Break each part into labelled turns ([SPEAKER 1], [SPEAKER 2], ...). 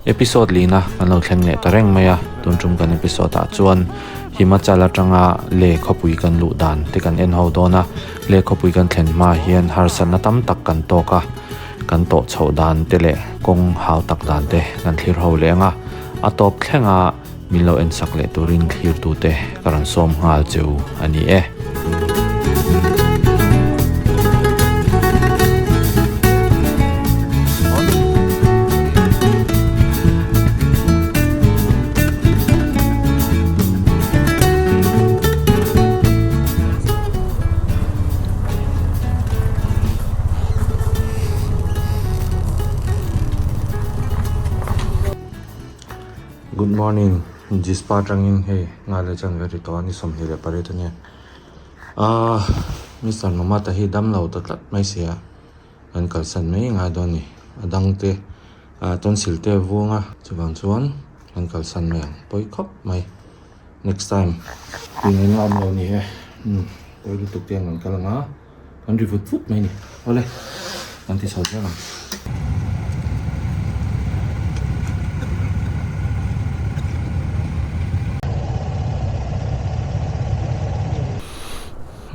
[SPEAKER 1] Episode lina kan lo thleng leh ta reng mai a, tun tum kan episode ah chuan Himachal atanga Leh khawpui kan luh dan te kan en ho dawn a, Leh khawpui kan thlen hma hian harsatna tam tak kan tawk a, kan tawh chhoh dan te leh kawng hau tak dan te kan thlir ho leh ang a, a tawp thlenga Min lo ensak leh turin thlirtute ka rawn sawm nghal che u a ni e. Good morning Jispa atangin hei ngai leh chuan ve ri tawh a ni 28 ania ahh Mister Mamata hi damlo ta tlat mai sia kan kalsan mai ngai dawn a ni a dang te ah tonsil te a vuang a chuvang chuan kan kalsan mai ang pawi khawp mai next time tih ngaihna awm lo ni e umm pawi lutuk te an rawn kal ang a. Kan ri vut vut mai a ni. Awle, kan ti chho zel ang.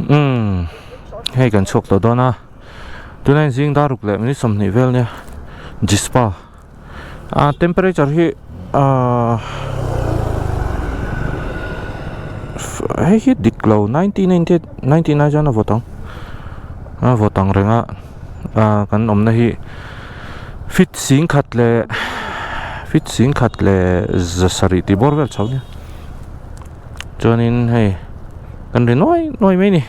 [SPEAKER 1] Umm, hei kan chhuak tawh dawn a. Tunah hian zing dar ruk leh minute 20 vel nia. Jispa. A temperature hi ahh hei hi dik lo 19 ai chuan a vawt ang a vawt ang reng a ah kan awmna hi feet singkhat leh feet singkhat leh za sarih tih bawr vel chho nia chuanin hei kan ri nuai nuai mai a ni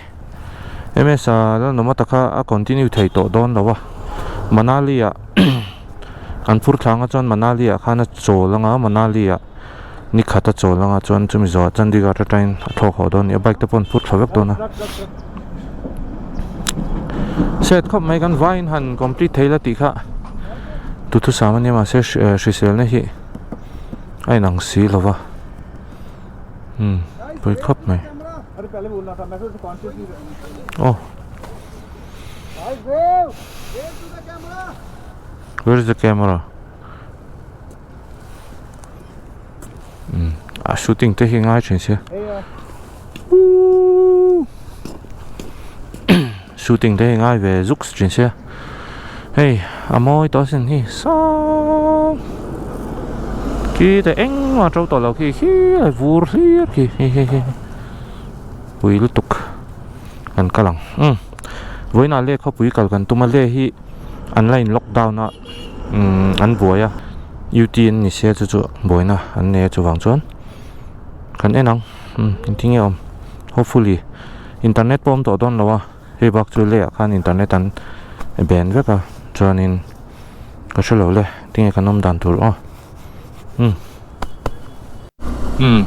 [SPEAKER 1] ms ah la nawm a taka a continue thei tawh dawn lo a Manali ah. An phur thlanga chuan Manali ah khan a chawl anga Manali ah ni khat a chawl anga chuan chumi zawhah Chandigarh atangin a thlawk haw dawn a ni a bike te pawh an phur thla vek dawn a set khawp mai kan vaiin han complete thei la tih kha duhthusam a nia mahse hriselna hi a inang si lo va umm pawi khawp mai aw. Where is the camera? Hmm, a shooting te hi ngai thin sia. Shooting te hi ngai ve zuk thin sia. Hei, a mawi tawh sin hi sang. Khi te engmah to tawh lo khi khi a vur hlir khi hei hei hei. Pui lutuk kan kal ang. Umm vawiinah leh khawpui kal kan tum a le hi an la in lockdown a umm an buai a UT an ni sia chu chu buaina an nei a chuvang chuan kan en ang umm engtin nge awm hopefully internet pawh awm tawh dawn lo a hei bak chu leh ah khan internet an ban vek a chuanin ka hre lo le tinge kan awm dan tur aw umm. Umm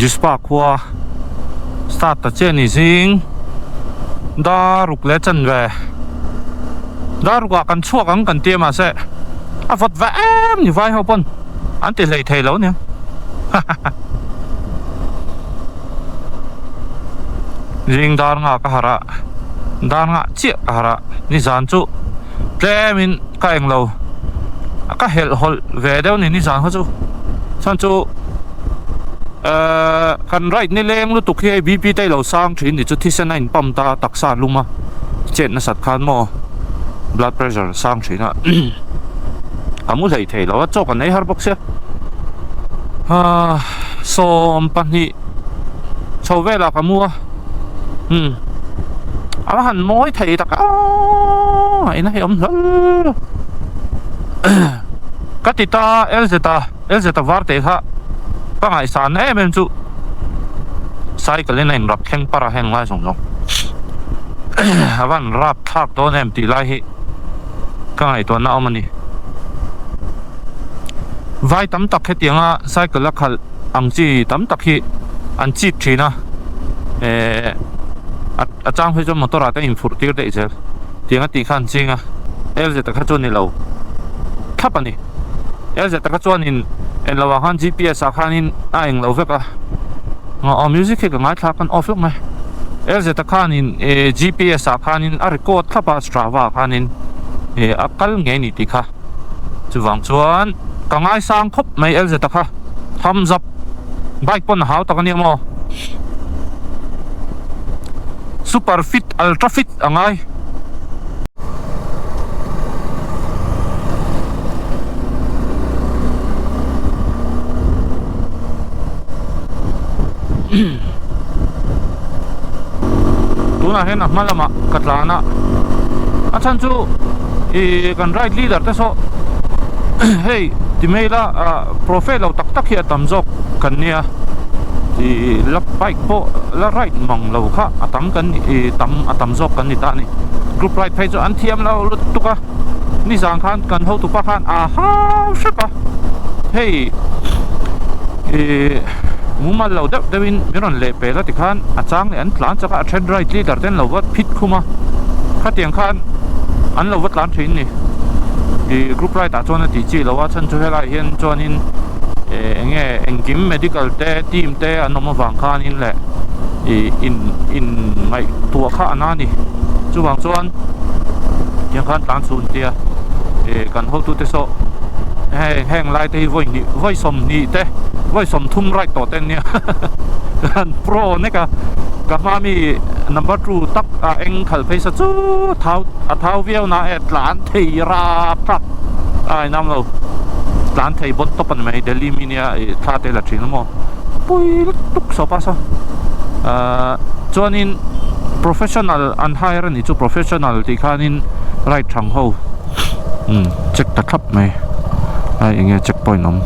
[SPEAKER 1] Jispa khua start ta chiah ni zing dar ruk leh chanve dar ruk ah kan chhuak ang kan tia mahse a vawt ve em ni vai ho pawn an ti hlei thei lo nia hahaha zing dar nghah ka harh a dar nghah chiah ka harh a nizan chu tlem in ka englo ka helh hawlh ve deuh ni nizan kha chu chuan chu ehh kan right ni leng lutuk hi hei bp te ilo sang thin ni chu thisen a in pump ta taksa lum a chet nasat khan maw blood pressure sang thin a ka mu hlei thei lo a chaw kan ei har bawk sia ahh 12 chho velah ka mu a. Umm a va han mawi thei tak a ina hi awm hlawl ka ti ta LZ a LZ a var teh kha ka ngaihsan em em chu cycle in a in rap thleng par a heng lai zawng zawng a va han rap thlak dawn em tih lai hi ka ngaihtuahna awm a ni vai tam tak hetianga cycle a khalh ang chi tam tak hi an chik thin a eh a chang phei chuan motor ah te infurh tir daih zel tiang a tih kha an ching a LZ kha chu a ni lo thlap a ni LZ kha chuanin englo ah khan GPS ah khanin a englo vek a aw music hi ka ngaithla khan off lawk mai LZ khanin eh GPS ah khanin a record thlap a Strava ah khanin eh a kal ngei a ni tih kha. Chuvang chuan ka ngaisang khawp mai LZ a kha thumbs up bike pawn a hau tak ania maw super fit ultra fit a ngai. Tunah hian a hma lamah ka tlan a, a chhan chu ih kan ride leader te saw hei ti mai ila ah profe lo tak tak hi a tam zawk kan nia ih la bike pawh la ride mang lo kha a tam kan ih tam a tam zawk kan ni ta a ni group ride phei chu an thiam lo lutuk a nizan khan kan hotupa khan a hau hrep a hei ih. Mumal lo deuh deuhin min rawn leh pel a tikhan a chang leh an tlan chak a, a then right leader te an lo va phit khum a, khatiang khan an lo va tlan thin ni. Ih group ride ah chuan a tih chi lo a, chhan chu helai hian chuanin eh eng nge engkim medical te team te an awm avang khanin leh ih in in ngaihtuah kha a na a ni. Chuvang chuan tiang khan tlan chhun tia ih kan hotute saw heng heng lai te hi vawi hnih vawi sawmhnih te vawi sawmthum right tawh te an nia kan pro nek a ka hma mi number two tak a eng khalh phei sa chu thau a thau viau na e tlan thei rap rap a inam lo tlan thei bon tawp a ni mai Delhi mi nia ih thla te la thin maw pui lutuk sawpa saw ahh chuanin professional an hire a nih chu professional tih khanin ride thang ho. Umm check ta thlap mai a enge check point awm.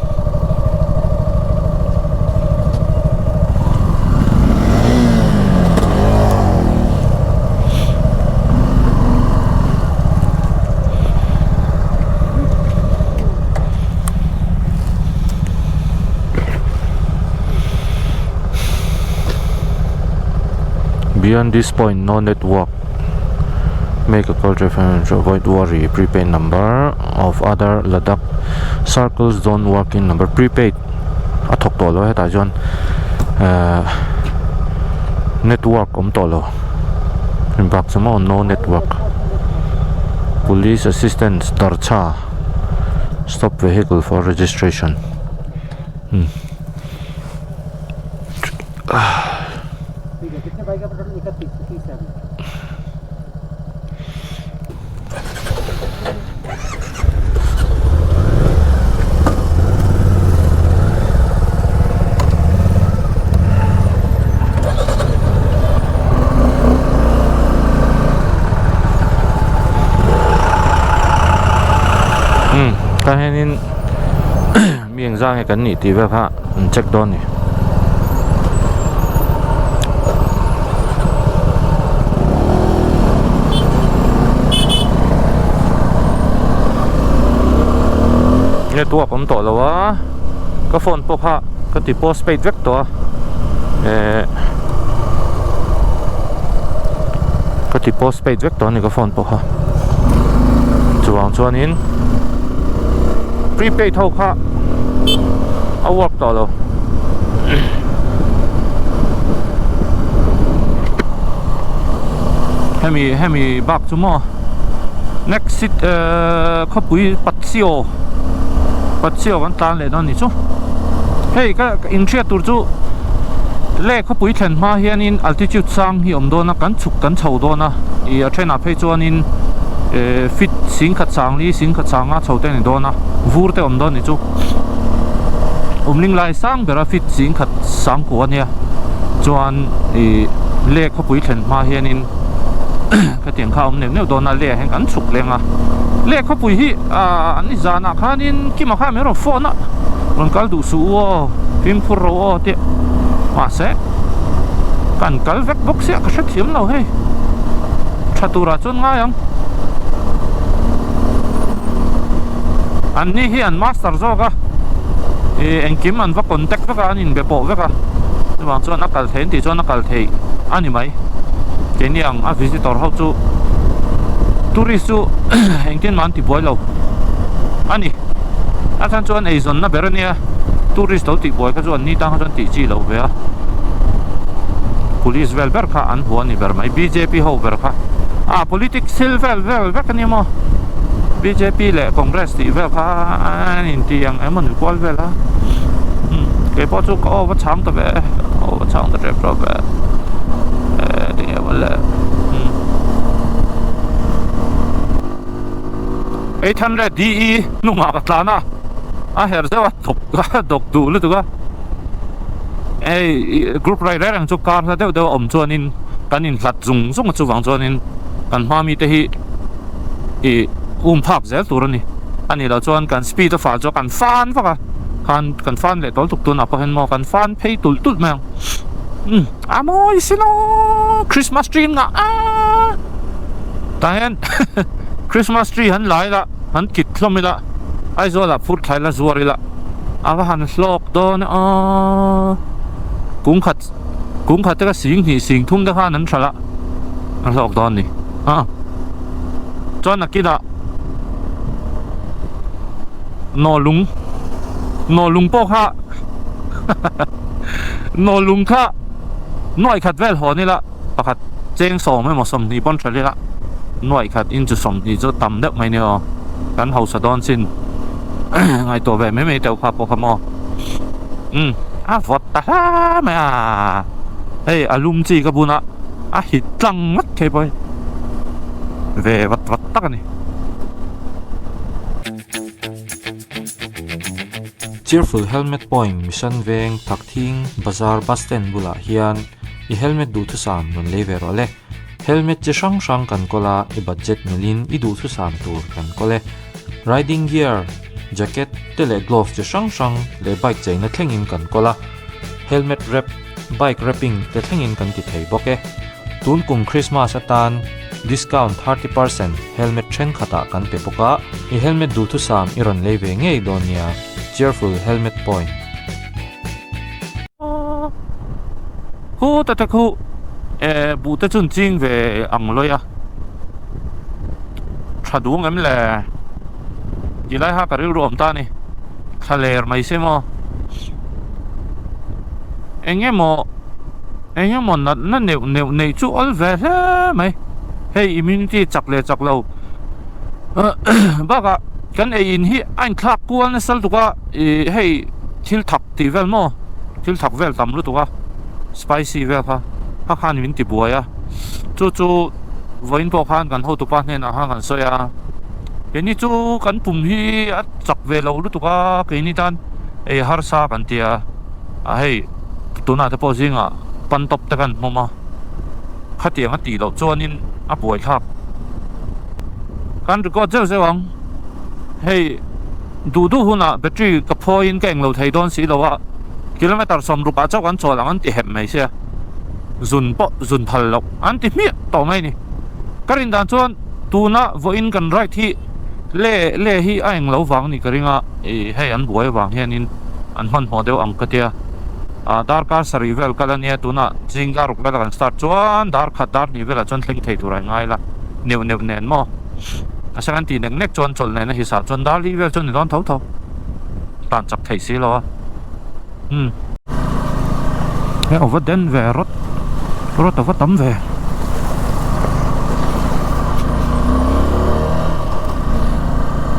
[SPEAKER 1] Beyond this point no network. Make a call reference to avoid worry prepaid number of other Ladakh circles don't work in number prepaid a thawk tawh lo hetah chuan ehh network awm tawh lo bak chu maw no network police assistance darchha stop vehicle for registration umm. Umm tah hianin mi engzah nge kan nih tih vel kha an check dawn a ni. Network awm tawh lo a ka phone pawh kha ka ti postpaid vek tawh a eh ka ti postpaid vek tawh a ni ka phone pawh kha chuvang chuanin prepaid ho kha a work tawh lo hemi hemi bak chu maw next sit ehh khawpui Patsio Patsio kan tlan leh dawn ni chu hei ka inhriat tur chu le khawpui thlen hma hianin altitude sang hi awm dawn a kan chhuk kan chho dawn a ih a thenah phei chuanin ehh feet singkhat sangli singkhat sanga chho te a ni dawn a vur te awm dawn ni chu umling lai sang bera feet singkhat sang kuh a nia chuan ih le khawpui thlen hma hianin khatiang kha a awm neuh neuh dawn a le ah hian kan chhuk leng a le khawpui hi ahh an ni zanah khanin kima khan min rawn phone a rawn kal duh suh u aw fimkhur ro aw tih mahse kan kal vek bawk sia ka hrethiam lo hei tha turah chuan ngai ang. An ni hi an master zawk a ih engkim an va contact vek a an inbe pawh vek a chuvang chuan a kal theih an tih chuan a kal theih a ni mai keini ang a visitor ho chu tourist chu engtin mah an ti buai lo a ni a chhan chuan eizawnna ber a nia tourist lo tih buai kha chu an ni tang kha chuan tih chi lo ve a police vel ber kha an hua a ni ber mai bjp ho ber kha ah politics thil vel vel vek a ni maw. Bjp leh Congress tih vel kha an inti ang emaw ni kual vel a umm keipawh chu ka aw va chhang ta ve aw va chhang ta tep tawp ve eh tinge maw le umm 800 DE hnungah ka tlan a a herh zeuh a dawk a dawk duh lutuk a hei group ride reng reng chu car hla deuh deuh a awm chuanin kan inhlat zung zung a chuvang chuanin kan hma mite hi. Ih um phak zel tur a ni. A nih loh chuan kan speed a fal chu kan fan vak a, khan kan fan leh tawl tuk tunah pawh hian maw kan fan phei tulh tulh mai ang. Umm a mawi sin aw Christmas tree ngah a tah hian Christmas tree han la ila han kit hlawm ila Aizawl ah phur thlai la zuar ila a va han hlawk dawn e aw kung khat kung khat te kha sing hnih sing thum te khan an hralh a a hlawk dawn a ni a chuan nakinah nawlung nawlung pawh kha nawlung kha nuaih khat vel hawn ila pakhat cheng sawm emaw sawmhnih pawn hralh ila nuaih khat inch sawmhnih chu tam deuh mai nia aw kan hausa dawn chin ngaihtuah ve mai mai teuh kha pawh kha maw umm a vawt ta hle mai a hei a lum chi ka bun a a hit tlang ngawt thei pawh hi ve vat vat tak a ni.
[SPEAKER 2] Cheerful Helmet Point Mission Veng Thakthing Bazar Bus Stand bulah hian i helmet duhthusam rawn lei ve rawh le. Helmet chi hrang hrang kan kawl a, i budget milin i duhthusam tur kan kawl e. Riding gear, jacket te leh glove chi hrang hrang leh bike cheina thlengin kan kawl a, helmet wrap, bike wrapping te thlengin kan ti thei bawk e. Tun kum Christmas atan discount 30% helmet thenkhatah kan pe bawk a, i helmet duhthusam i rawn lei ve ngei dawn nia. Cheerful Helmet Point.
[SPEAKER 1] Khu ta te khu eh buh te chu an ching ve ang lawi a. Tha duang em le? Ti lai kha ka rilru awm ta a ni. Thla ler mai se maw? Eng emaw eng emaw natna neuh neuh neih chu awl ve hle mai. Hei immunity chak leh chak lo bakah kan ei in hi a inthlak kual nasa lutuk a ih hei thil thak tih vel maw thil thak vel tam lutuk a spicy vel kha kha khan min ti buai a chu chu vawiin pawh khan kan hotupa hnenah khan kan sawi a keini chu kan pum hi a chak ve lo lutuk a keini tan ei harsa kan ti a a hei tunah te pawh zingah pan tawp te kan hmawm a khatiang a tih loh chuanin a buaithlak kan record zeuh zeuh ang hei. Duh duh hunah battery ka phawiin ka englo thei dawn si lo a, kilometer sawmruk ah chauh an chawl ang an ti hep mai sia, zun pawh zun phal loh an ti hmiah tawh mai ni. Ka rin dan chuan tuna vawiin kan ride hi le le hi a englo vang ni ka ring a, ih hei an buai avang hianin an hmanhmawh deuh ang ka tia. Ah darkar sarih vel kal ania tunah zing daruk vela kan start chuan dar khat dar hnih velah chuan thleng thei tur a ingai la neuh neuh nen maw. A second tih nek nek chuan chawlh nena hisah chuan dar li vel chu a ni dawn tho tho. Tan chak theih si lo a. Umm. He a va den ve rawt rawt a va tam ve.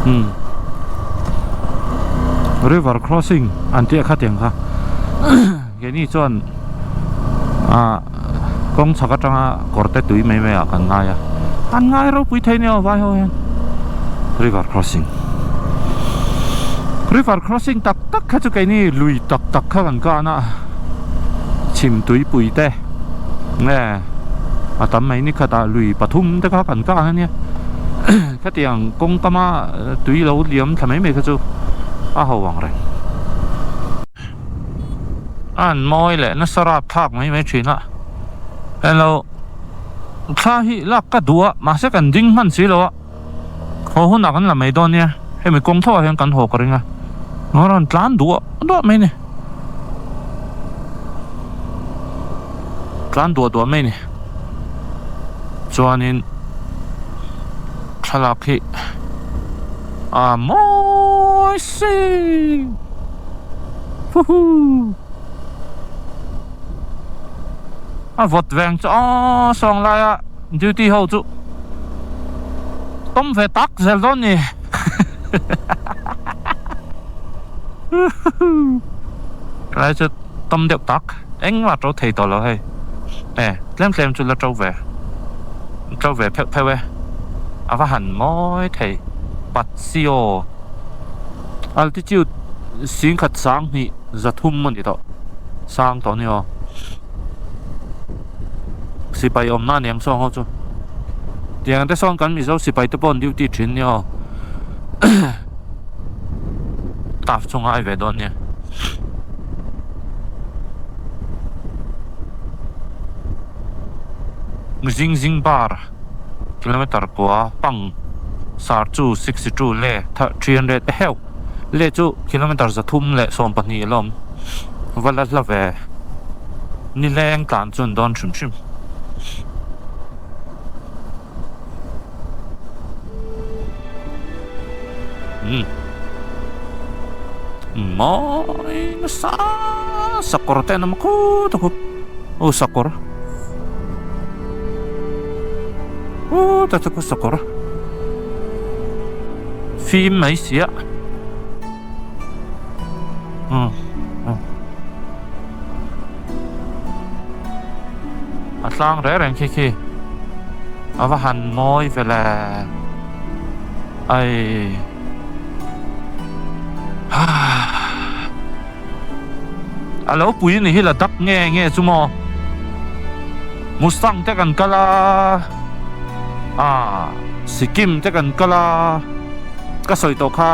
[SPEAKER 1] Umm. River crossing an tih a khatiang kha. Keini chuan ah kawng chhak atanga kawr te tui mai mai ah kan ngai a an ngai ropui thei nia aw vai ho hian river crossing river crossing tak tak kha chu keini lui tak tak kha kan kan a chhim tuipui te nge a tam mai ni khatah lui pathum te kha kan kan ania khatiang kawng kama tui lo liam thla mai mai kha chu a ho ang reng. A an mawi leh nasa rap thlak mai mai thin a hello thla hi lak ka duh a mahse kan ding hman si lo a haw hunah kan la mai dawn nia hemi kawng thlawh ah hian kan haw ka ring a a rawn tlan duah duah mai a ni tlan duah duah mai a ni chuanin thlalak hi a mawi si. Huhu A vawt veng chu aw sawng laia duty ho chu tawm ve tak zel dawn ni. Tlai chu tam deuh tak engmah to thei tawh lo hei e tlem tlem chu la to ve to ve pheuh pheuh e a va han mawi thei pat si aw altitude singkhat sang hnih zathum a ni tawh sang tawh a ni aw sipai awmna a ni ang saw ho chu tiang te sawn kan mizo sipai te pawh an duty thin a ni aw. Staff chu ngai ve dawn nia. Zing zing bar kilometer kua pang sar chu 62 le 300 eheuh le chu kilometer 300 leh 12 a la awm va la hla ve nileng tlan chu an dawn hrim hrim. Umm mawi nasa sakawr te an awm khut a khut aw sakawr khut a chu sakawr fim mai sia umm a tlang reng reng khi khi a va han mawi ve le ai a lo pui ni hi la dak nge nge chu maw Mustang te kan kal a ah Sikkim te kan kal a ka sawi tawh kha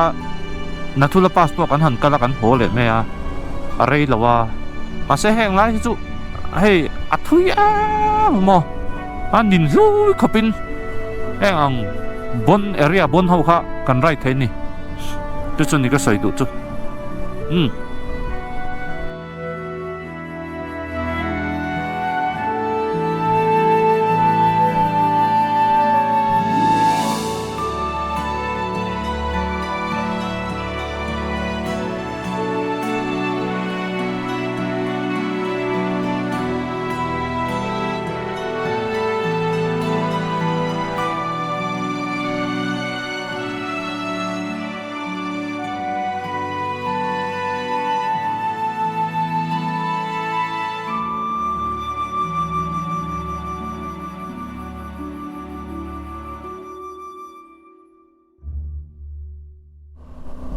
[SPEAKER 1] Nathula pass pawh kan han kal a kan haw leh mai a a rei lo a mahse heng lai hi chu hei a thui em maw a nin hlui khawp in heng ang bon area bon ho kha kan ride thei a ni chu chu ni ka sawi duh chu umm.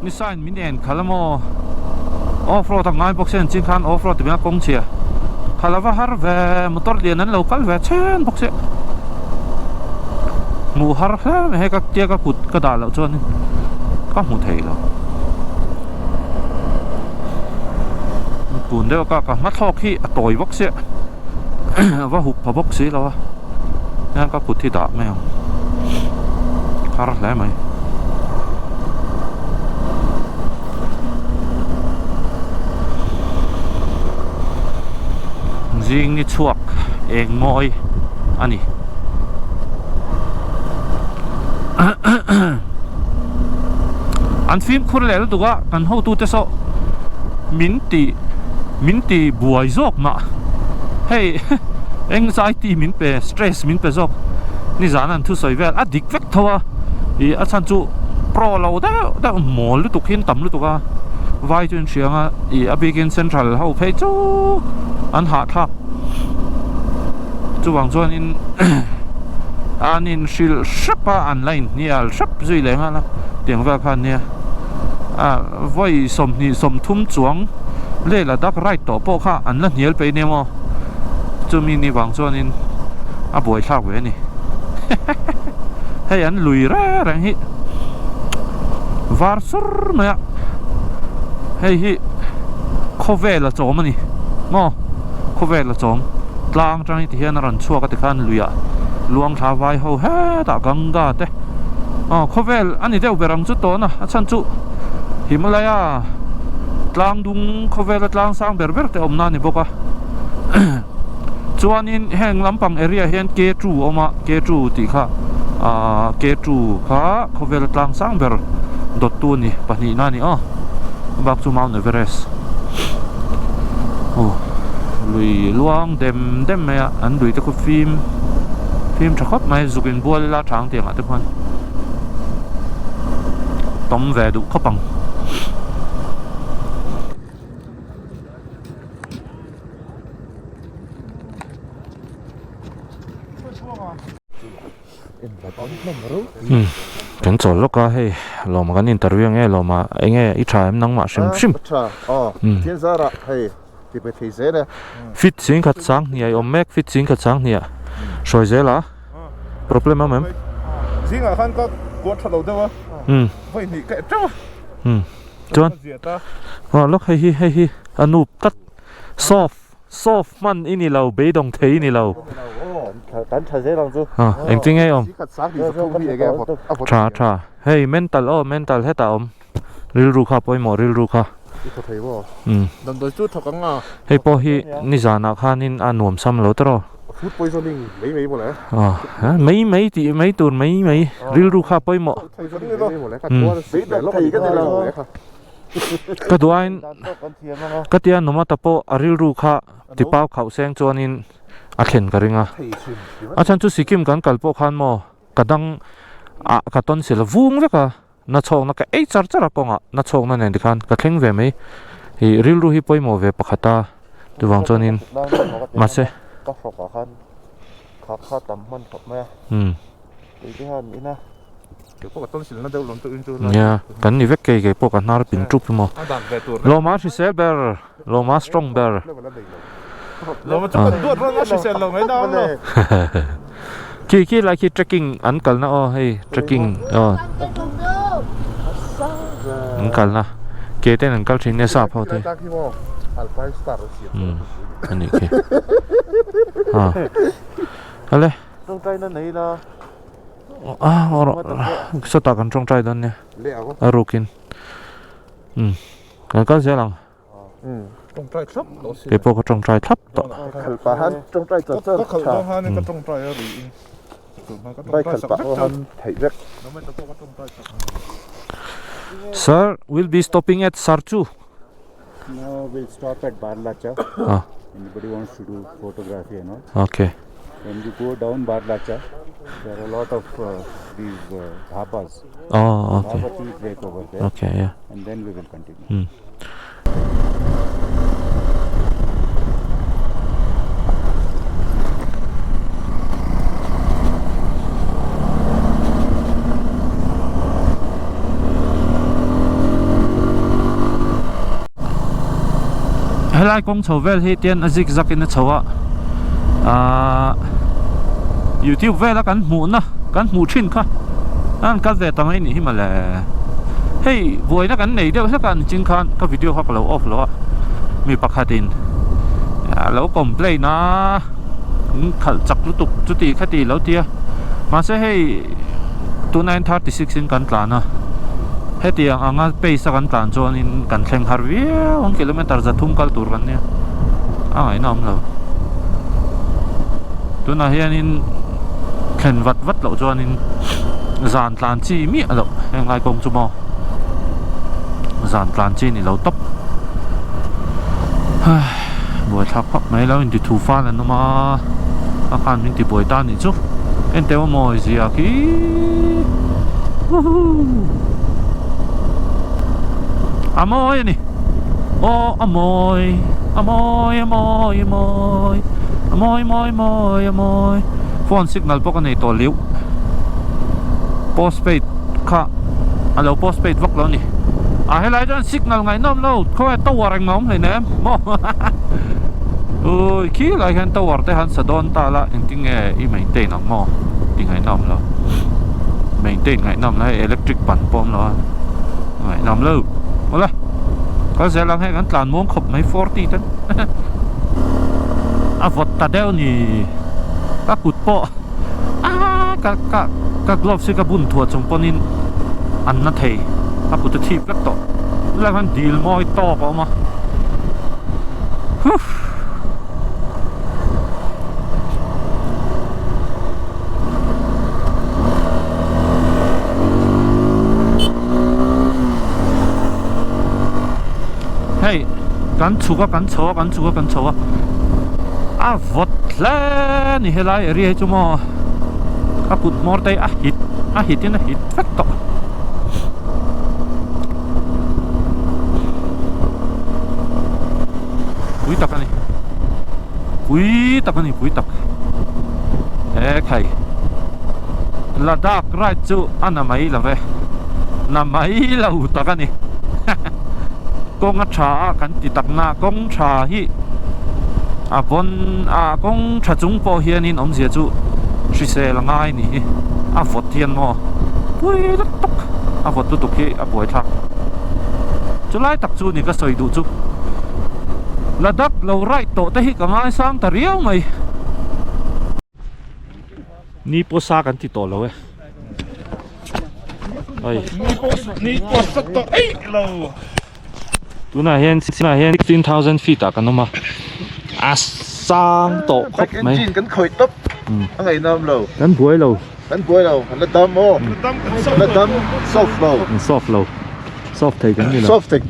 [SPEAKER 1] Ni sign min en khalh a maw off road a ngai bawk se an chin khan off road tia kawng chhia khalh a va har ve motor lian an lo kal ve chhen bawk se hmuh har hle mai hei ka tia ka kut ka dah loh chuan ka hmu thei lo tun deuh ka ka hma thlawk hi a tawi bawk sia a va hup pha bawk si lo a hian ka kut hi dah mai ang har hle mai. Zing ni chhuak eng mawi a ni. An fimkhur leh lutuk a kan hotute saw min ti min ti buai zawk mah hei anxiety min pe stress min pe zawk nizan an thusawi vel a dik vek tho a ih a chhan chu pro lo deuh deuh mawl lutuk hi an tam lutuk a vai chu an hria ang a ih a bikin central ho phei chu an hahthlak chuvang chuanin an inhrilh hrep a an la inhnial hrep zui leh nghal a tiang vel khan nia ah vawi 20 30 chuang leh Ladakh ride tawh pawh kha an la hnial peih nia maw chumi ni vang chuanin a buaithlak ve a ni hei an lui reng reng hi var sur mai a hei hi khawvel a chawm a ni maw khawvel a chawm tlang atang hi tihian a rawn chhuak a tikhan luiah luang thla vai ho hetah Ganga te aw khawvel a ni deuh ber ang chu tawna a chhan chu Himalaya tlang dung khawvela tlang sang ber ber te awmna a ni bawk a chuanin heng lampang area hian K2 a awm a K2 tih kha ahh K2 kha khawvela tlang sang ber dawttu a ni pahnihna a ni aw bak chu Mount Everest aw lui luang dem dem mai a an lui te khu fim fim tha khawp mai zuk inbual ila thang tiang ah te khuan. Tawm ve duh khawp ang. Umm kan chawl lawk a hei lawma kan interview ang e lawma enge i tha em nangmah hrim hrim.
[SPEAKER 3] Umm
[SPEAKER 1] fit ching khat chang hniai awm mek fit ching khat chang hniah hruai zel a problem awm em.
[SPEAKER 3] Zingah khan ka kuat tha lo deuh a vawi hnih ka teuh a.
[SPEAKER 1] Umm chuan lawk hei hi hei hi a nup tlat soft. Soft hman i ni lo, beidawng thei i ni lo.
[SPEAKER 3] Kan tha zel ang chu.
[SPEAKER 1] Ha, engtin nge i awm? Tha, tha. Hei mental aw, mental hetah awm. Rilru kha pawimawh rilru kha.
[SPEAKER 3] I thaw thei maw?
[SPEAKER 1] Umm.
[SPEAKER 3] Damdawi chu thawk ang a.
[SPEAKER 1] Hei pawh hi nizanah khanin a nuam sam lo tawrh aw.
[SPEAKER 3] Food poisoning mai mai mawle.
[SPEAKER 1] Aw, mai mai tih mai tur mai mai. Rilru kha pawimawh.
[SPEAKER 3] Umm. Beidawng thei ka ni lo.
[SPEAKER 1] Ka duain ka tia Numata pawh a rilru kha tipau khauh seng chuanin a thlen ka ring a. A chhan chu Sikkim kan kal pawh khan maw ka dang ah ka tawn sil a vung vek a, na chhawkna ka ei char char a kawngah na chhawkna nen tikhan ka thleng ve mai. Ih rilru hi pawimawh ve pakhat a chuvang chuanin mahse.
[SPEAKER 3] Ka hrawkah khan kha kha tam hman khawp mai a. Umm.
[SPEAKER 1] Nia, kan ni vek kei kei pawh ka hnar pin tup emaw. Lawma hrisel ber, Lawma strong ber. Khi khi lai khi trekking an kalna aw hei trekking aw an kalna ke ten an kal thin nia sap ho te. Umm anih khi. Ha ale. Sawtah kan tawngtai dawn nia a rukin umm kan kal zel ang kei pawh ka tawngtai thlap tawh Sir will be stopping at Sarchu
[SPEAKER 4] No we'll stop at Barlacha anybody wants to do photography and all
[SPEAKER 1] okay
[SPEAKER 4] when you go down Barlacha there are a lot of these dhabas
[SPEAKER 1] oh okay
[SPEAKER 4] have a tea break over there
[SPEAKER 1] okay yeah
[SPEAKER 4] and then we will continue
[SPEAKER 1] um Helai kawng chho vel hi tian a zig zag in a chho a ahh youtube vela kan hmuhna kan hmuh thin kha a rawn kal ve ta mai nih hi mawle hei buaina kan nei deuh hlek a niching khan ka video kha ka lo off lo a mi pakhatin a lo complain a khalh chak lutuk chuti khati lo tia mahse hei 2936 in kan tlan a hetiang anga pace a kan tlan chuanin kan thleng har viau ang kilometer zathum kal tur kan nia a ngaihna awm lo tunah hianin thlen vat vat loh chuanin zan tlan chi miah loh heng lai kawng chu maw zan tlan chi ni lo tawp buaithlak phak mai lo inti thu fal an awm a a khan min ti buai ta nih chu enteh maw mawi zia khi woohoo a mawi a ni aw a mawi a mawi a mawi a mawi a mawi mawi mawi a mawi phone signal pawh ka nei tawh liuh postpaid kha a lo postpaid vak lo a ni a helai chuan signal ngaihnawm lo khawnge tower engmah awm hleinem maw ui khi lai hian tower te han sa dawn ta la engtin nge i maintain ang maw tih ngaihnawm lo maintain ngaihnawm lo hei electric ban pawh awm lo a ngaihnawm lo awle kal zel ang hei kan tlan muang khawp mai forty te a vawt ta deuh ni ka kut pawh aaa ka ka ka gloves hi ka bun thuah chung pawhin an na thei a kut a thip vek tawh chulai khan dil mawi tawk a awm a huff hei kan chhuk a kan chho a kan chhuk a kan chho a a vawt hle a ni helai area hi chu maw a kut hmawr te hi a hit a hit in a hit vek tawh. Pui tak a ni. Pui tak a ni, pui tak. E khai. Ladakh ride chu a na mai lo ve. Na mai lo tak a ni. Kawng a tha a kan ti tak na kawng tha hi a vawn a kawng tha chung pawh hianin awmzia chu hrisel a ngai ni hi. A vawt hian maw pui lutuk a vawt lutuk hi a buaithlak. Chulai tak chu ni ka sawi duh chu. Ladakh lo ride tawh te hi ka ngaisang ta riau mai. Ni pawh sa kan ti tawh lo e. Oi.
[SPEAKER 5] Ni pawh sa tawh eih lo.
[SPEAKER 1] Tunah hian tunah hian 16,000 feet ah kan awm a. A sang tawh khawp mai.
[SPEAKER 3] Bike engine kan khawih tawp. A ngaihnawm lo.
[SPEAKER 1] Kan buai lo.
[SPEAKER 3] Kan buai lo. Kan la dam aw. Kan la dam soft lo.
[SPEAKER 1] Soft lo. Soft thei kan ni lo.
[SPEAKER 3] Soft thei.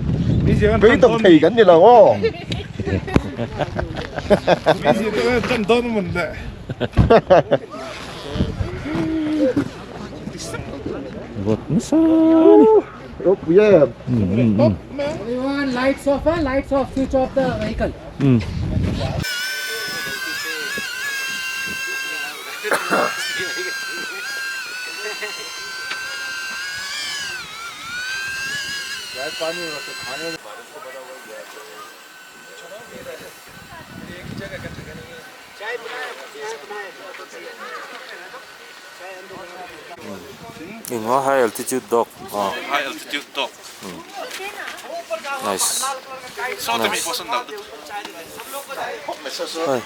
[SPEAKER 3] Beidawng thei kan ni lo aw.
[SPEAKER 1] Vawt nasa ni.
[SPEAKER 3] Ropui em.
[SPEAKER 6] Everyone, lights off, huh? Lights off, switch off the vehicle.
[SPEAKER 1] Engmaw high altitude dog aw
[SPEAKER 5] High altitude dog
[SPEAKER 1] nice nice hei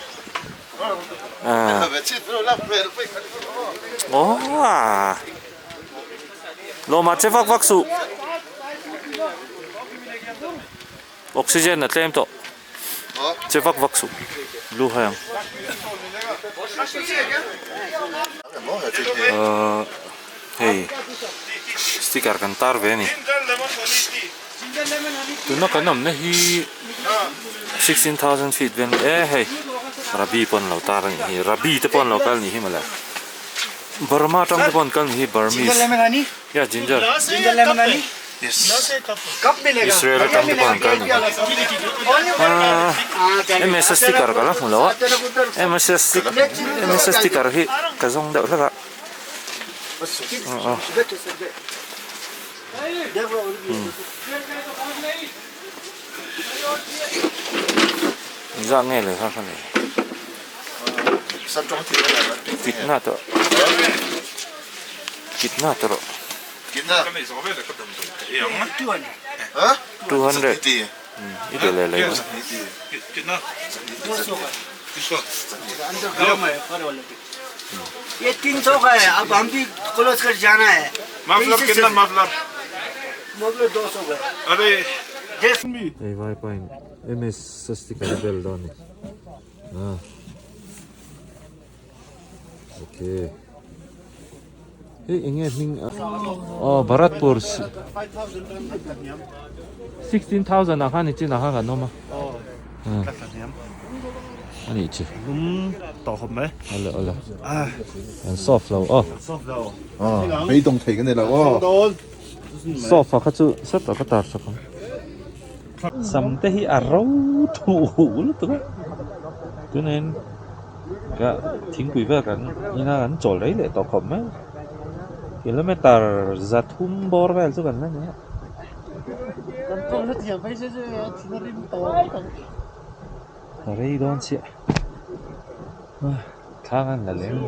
[SPEAKER 1] ah aww. Lawmah che vak vak suh. Oxygen a tlem tawh. Che vak vak suh. Lu hai ang. Ahh hei sticker kan tar ve a ni. Tuna kan awmna hi 16,000 feet vel e hei Rabi pawh an lo tar a nih hi. Rabi te pawh an lo kal a nih hi mawle. Burma atang te pawh an kal ni hi Burmese. Yeah ginger. Israel atang te pawh an kal ni hi. Ahh MS sticker ka la hmu lo a. MS MS sticker hi ka zawng deuh hlek a. Aw. Engzah nge le kha kha le. Kitna tawh kitna tawh rawh 200 i be leh leh Hei vai pain MS sticker a bel dawn a ni. Ah. Okay. Hei enge hming oh Bharatpur 16,000 ah khan i chin ah khan kan awm a.
[SPEAKER 5] Oh.
[SPEAKER 1] Ani chi.
[SPEAKER 5] Lum tawh khawp mai.
[SPEAKER 1] Ole ole. An soft lo oh.
[SPEAKER 5] Soft lo.
[SPEAKER 3] Ah, beidawng thei kan ni lo aw.
[SPEAKER 1] Soft ah kha chu set ah ka tar sak ang. Sam te hi a ro thuh lutuk a, tunah hian ka thingpui vel kan ina kan chawl rei leh tawh khawp mai kilometer zathum bawr vel chu kan la ni a. A rei dawn chiah thlang an la lem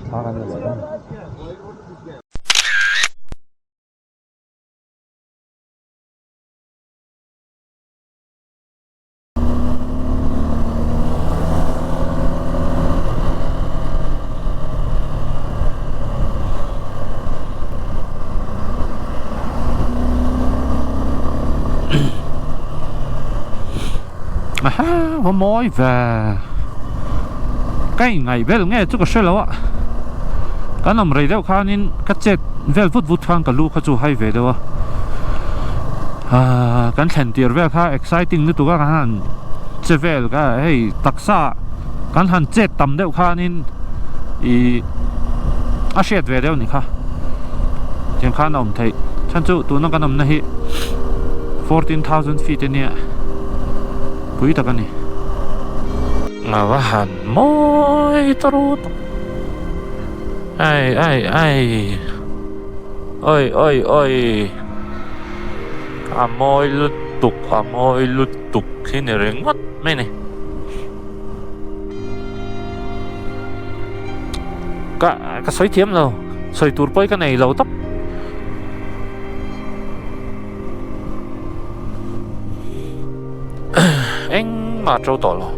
[SPEAKER 1] thlang an la lem. Aha va mawi ve ka inngaih vel nge chu ka hre lo a kan awm rei deuh khanin ka chet vel vut vut khan ka lu kha chu hai ve deuh a ahh kan thlen tir vel kha exciting lutuk a kan han che vel ka hei taksa kan han chet tam deuh khanin ih a hriat ve deuh a ni kha tiang khan a awm theih. Chhan chu tuna kan awmna hi 14,000 feet ania pui tak a ni. A va han mawi ta ru tak. Ai ai ai oi oi oi a mawi lutuk a mawi lutuk hi ni ringawt mai a ni. Ka ka sawi thiam lo sawi tur pawh hi ka nei lo tawp. Engmah a to tawh lo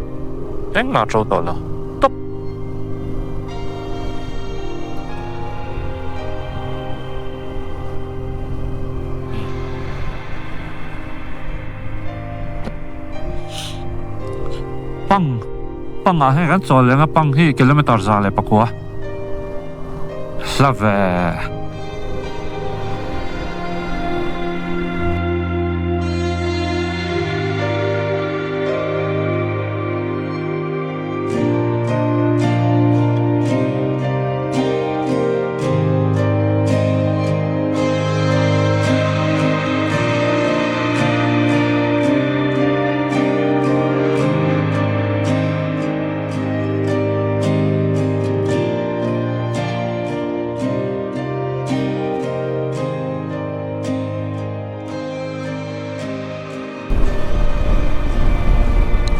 [SPEAKER 1] engmah a to tawh lo tawp. Pang pang ah hian kan chawl leng a pang hi kilometer 109 hla ve.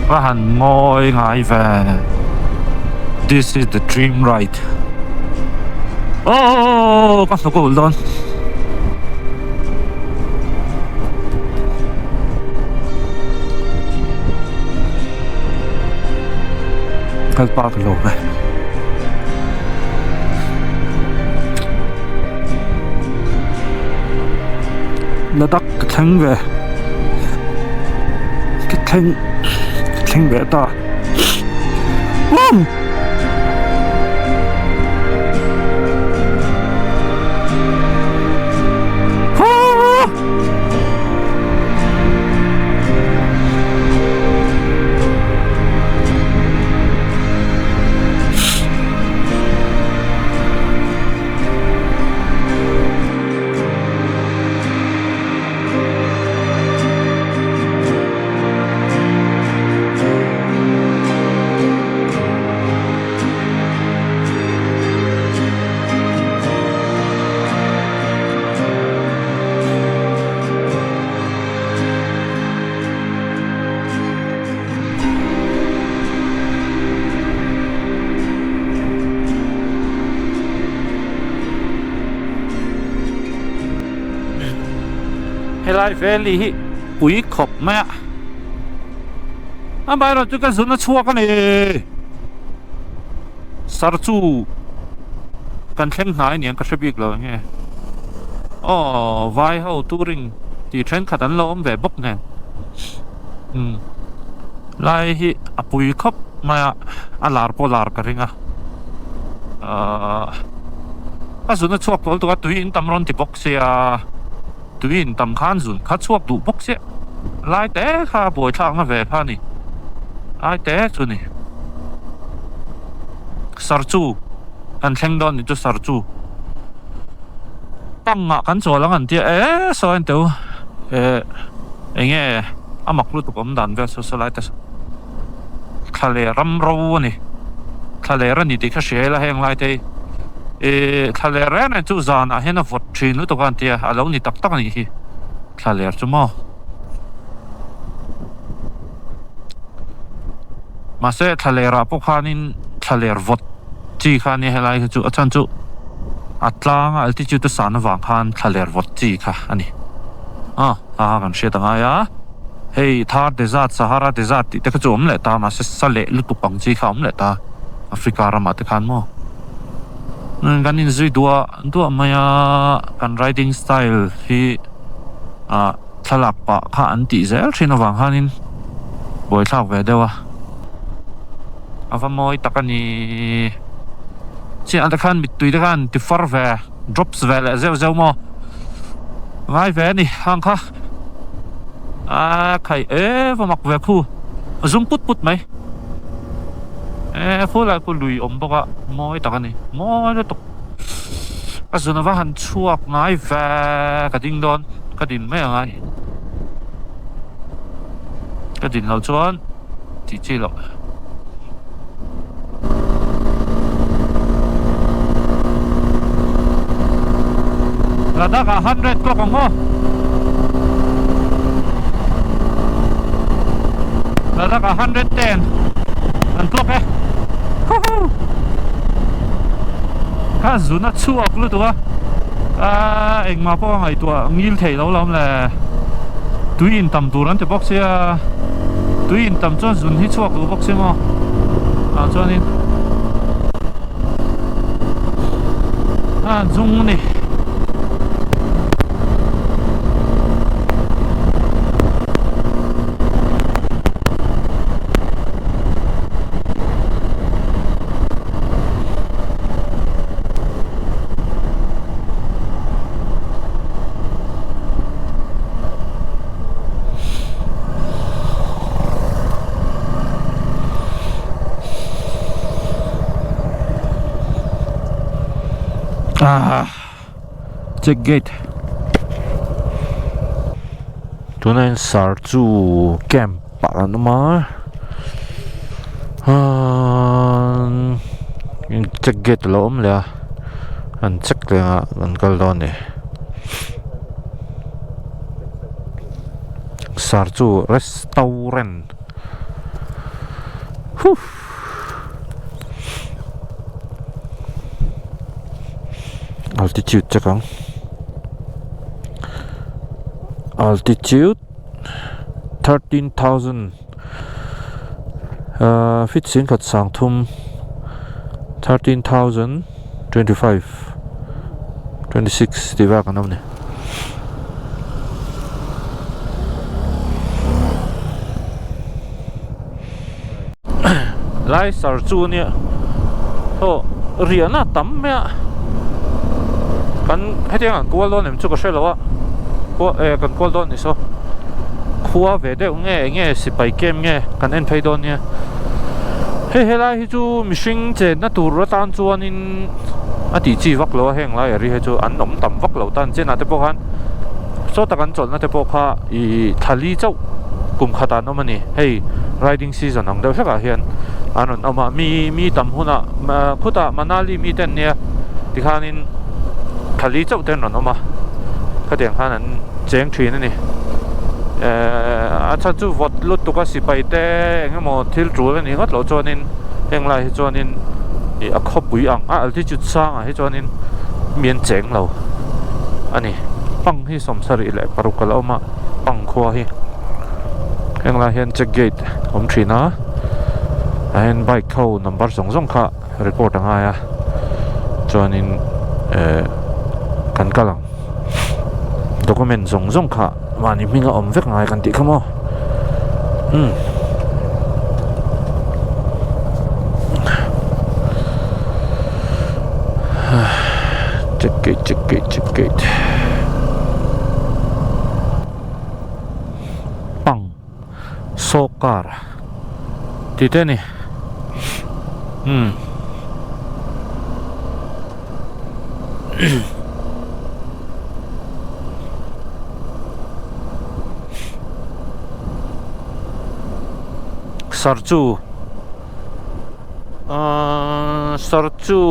[SPEAKER 1] Va han mawi ngai ve this is the dream ride oh ka hnuk a ulh dawn. Kal pa ka lawm e. Ladakh ka thleng ve ka thleng ka thleng ve ta Woo! Helai valley hi pui khawp mai a amaherawhchu chu ka zun a chhuak a ni sar chu kan thleng hnai aniang ka hre bik lo enge aw vai ho touring tih thenkhat an lo awm ve bawk nen umm lai hi a pui khawp mai a a lar pawh lar ka ring a ahh a zun a chhuak tawh lutuk a tui in tam rawn ti bawk sia tui in tam khan zun kha chhuak duh bawk sia lai te kha a buaithlak na ve kha a ni lai te chu ni sarchu kan thleng dawn ni chu sarchu pangah kan chawl ang an tia e sawi an teu eh eng nge a mak lutuk awm dan vel saw saw lai te thla leh ram ro a ni thla leh a ni tih kha hria ila heng lai te hi ih thla leh reng reng chu zanah hian a vawt thin lutuk a an tia a lo ni tak tak a nih hi thla leh chu maw mahse thla lerah pawh khanin thla ler vawt chi kha a nia helai kha chu a chhan chu a tlanga altitude a san avang khan thla ler vawt chi kha a ni a ha ha kan hriat a ngai a hei Thar desert Sahara desert tih te kha chu a awm leh ta mahse sa leh lutuk ang chi kha a awm leh ta Africa ramah te khan maw kan inzui duah duah mai a kan riding style hi ah. Thlalak pah kha an tih zel thin avang khanin buaithlak ve deuh a, a va mawi tak a ni. Chiah te khan mittui te khan ti far ve drops ve leh zeuh zeuh maw ngai ve a ni hang kha a khai e va mak ve khu a zum put put mai e khu lai khu lui awm bawk a mawi tak a ni mawi lutuk. Ka zun ava han chhuak ngai ve ka ding dawn ka din mai angai ka din loh chuan tih chi loh. Ladakh ah 100 clock ang aw. Ladakh ah 110 an clock e. Huhu. Kha zun a chhuak lutuk a. A engmah pawh a ngaihtuah ngil theih lo lawm le. Tui in tam tur an ti bawk sia. Tui in tam chuan zun hi chhuak duh bawk sia maw. Ah chuanin a zung a ni. Ah check gate tunah hian sar chu camp ah an awm a ahh check gate a lo awm leh a an check leh ang a an kal dawn a ni. Sar chu restaurant huh altitude check ang altitude 13,000 ah feet singkhat sang thum 13,025 26 tih vak an awm a ni. Lai sar chu nia aw riahna a tam mai a kan hetiang an kual dawn em chu ka hre lo a khua eh kan kual dawn ni saw khua ve deuh nge enge sipai camp nge kan en phei dawn nia hei helai hi chu mihring chenna tur atan chuanin a tih chi vak lo a heng lai area hi chu an awm tam vak lo tan chenah te pawh khan saw tak an chawlhna te pawh kha ih thali chauh kum khatah an awm a ni hei riding season ang deuh hlekah hian an rawn awm a mi mi tam hunah khutah Manali mi te an nia tikhanin thali chauh te an rawn awm a khatiang khan an cheng thin a ni ehh a chhan chu vawt lutuk a sipai te eng emaw thil tul a nih ngawt loh chuanin heng lai hi chuanin ih a khawpui ang a altitude sangah hi chuanin mi an cheng lo a ni pang hi sawmsarih leh paruk a la awm a pang khua hi heng lai hian check gate awm thin a ah hian bike ho number zawng zawng kha record a ngai a chuanin eh kan kal ang document zawng zawng kha mahni hming a awm vek ngai kan tih kha maw umm. Check gate check gate check gate pang sawkar tih te a ni umm. Sarchu ahh sarchu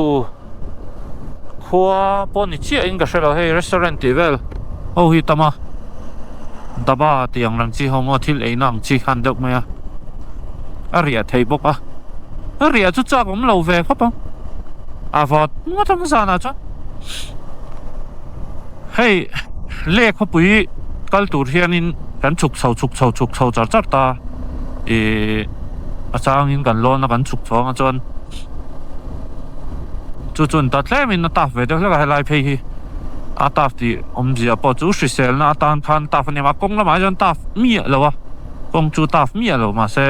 [SPEAKER 1] khua pawh ni chiah in ka hre lo hei restaurant tih vel ho hi tam a daba tih ang reng chi ho maw thil eina ang chi khan deuh mai a a riah theih bawk a a riah chu chak awm lo ve khawp ang a vawt ngawt ang zanah chuan hei leh khawpui kal tur hianin kan chhuk chho chhuk chho chhuk chho char char ta ih a changin kan lawn a kan chhuk chho ang chuan. Chu chuan ta tlemin a taf ve deuh hlek a helai phei hi a taf tih awmzia pawh chu hriselna atan khan taf a ni a kawng lamah hian taf miah lo a kawng chu taf miah lo mahse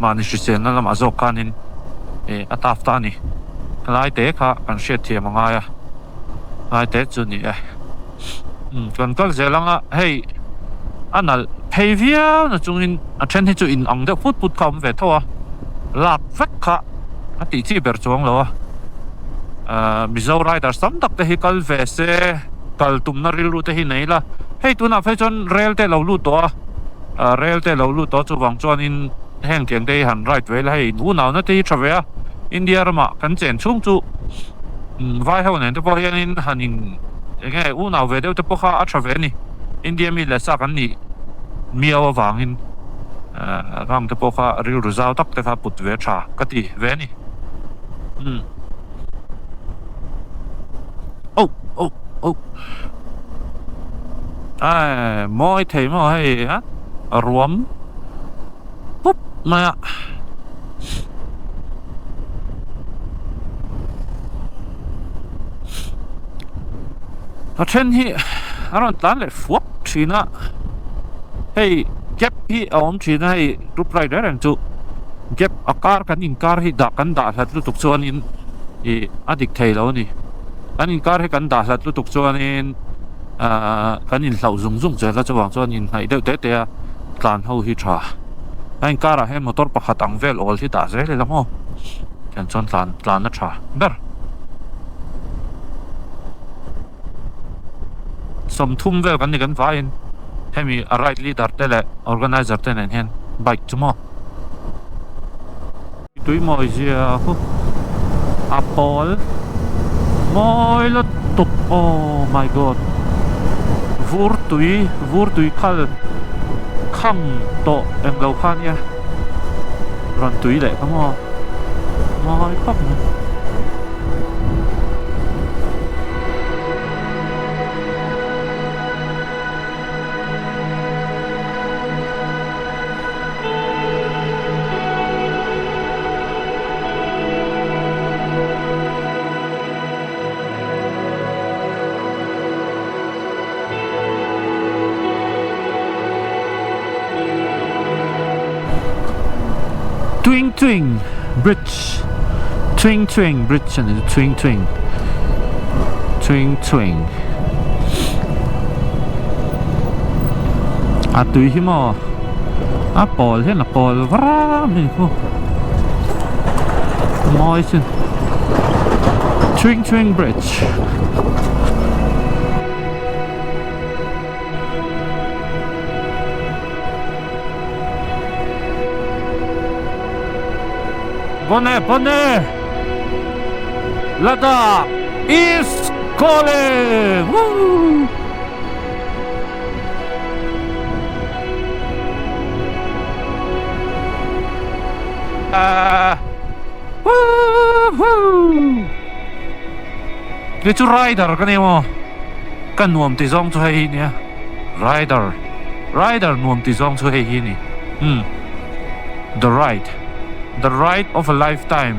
[SPEAKER 1] mahni hriselna lamah zawk khanin ih a taf ta a ni helai te kha kan hriatthiam a ngai a helai te chu a ni e umm kan kal zel ang a hei a nalh phei viau na chungin a then hi chu in ang deuh put put kha a awm ve tho a lak vek kha. A tih chi ber chuang lo a. Mizo riders tam tak te hi kal ve se kal tumna rilru te hi nei ila hei tunah phei chuan rel te lo lut tawh a rel te lo lut tawh chuvang chuanin heng tiang te hi han ride ve ila hei unauna te hi tha ve a India ramah kan chen chhung chu vai ho nen te pawh hianin han in eng nge unau ve deuh te pawh kha a tha ve a ni India mi leh sa kan nih miau avangin rang te pawh kha rilru zau tak te kha put ve tha ka ti ve a ni. Umm. Oh oh oh. Ai mawi thei maw hei a ruam pup mai a. A then hi a rawn tlan leh fuak thin a hei gap hi a awm thin a hei group ride reng reng chu gap a kar kan inkar hi dah kan dah hlat lutuk chuanin ih a dik thei lo a ni kan inkar hi kan dah hlat lutuk chuanin ahh kan inhlauh zung zung zel a chuvang chuan inhnaih deuh te te a tlan ho hi tha a inkarah hian motor pakhat ang vel awl hi dah zel ila maw tiang chuan tlan tlan a tha ber. 30 vel kan ni kan vaiin hemi a ride leader te leh organizer te nen hian bike chu maw tui mawi zia hu a pawl mawi lutuk oh my god vur tui vur tui khal kham tawh englo kha nia rawn tui leh kha maw mawi khawp mai. Twing Twing Bridge Twing Twing Bridge a ni Twing Twing Twing Twing A tui hi maw a pawl hian a pawl var mai khu mawi sin Twing Twing Bridge Bone bone Ladakh is calling Woo Ah Woo Kei chu rider ka ni maw ka nuam ti zawng chu hei hi nia rider rider nuam ti zawng chu hei hi ni umm the ride the ride of a lifetime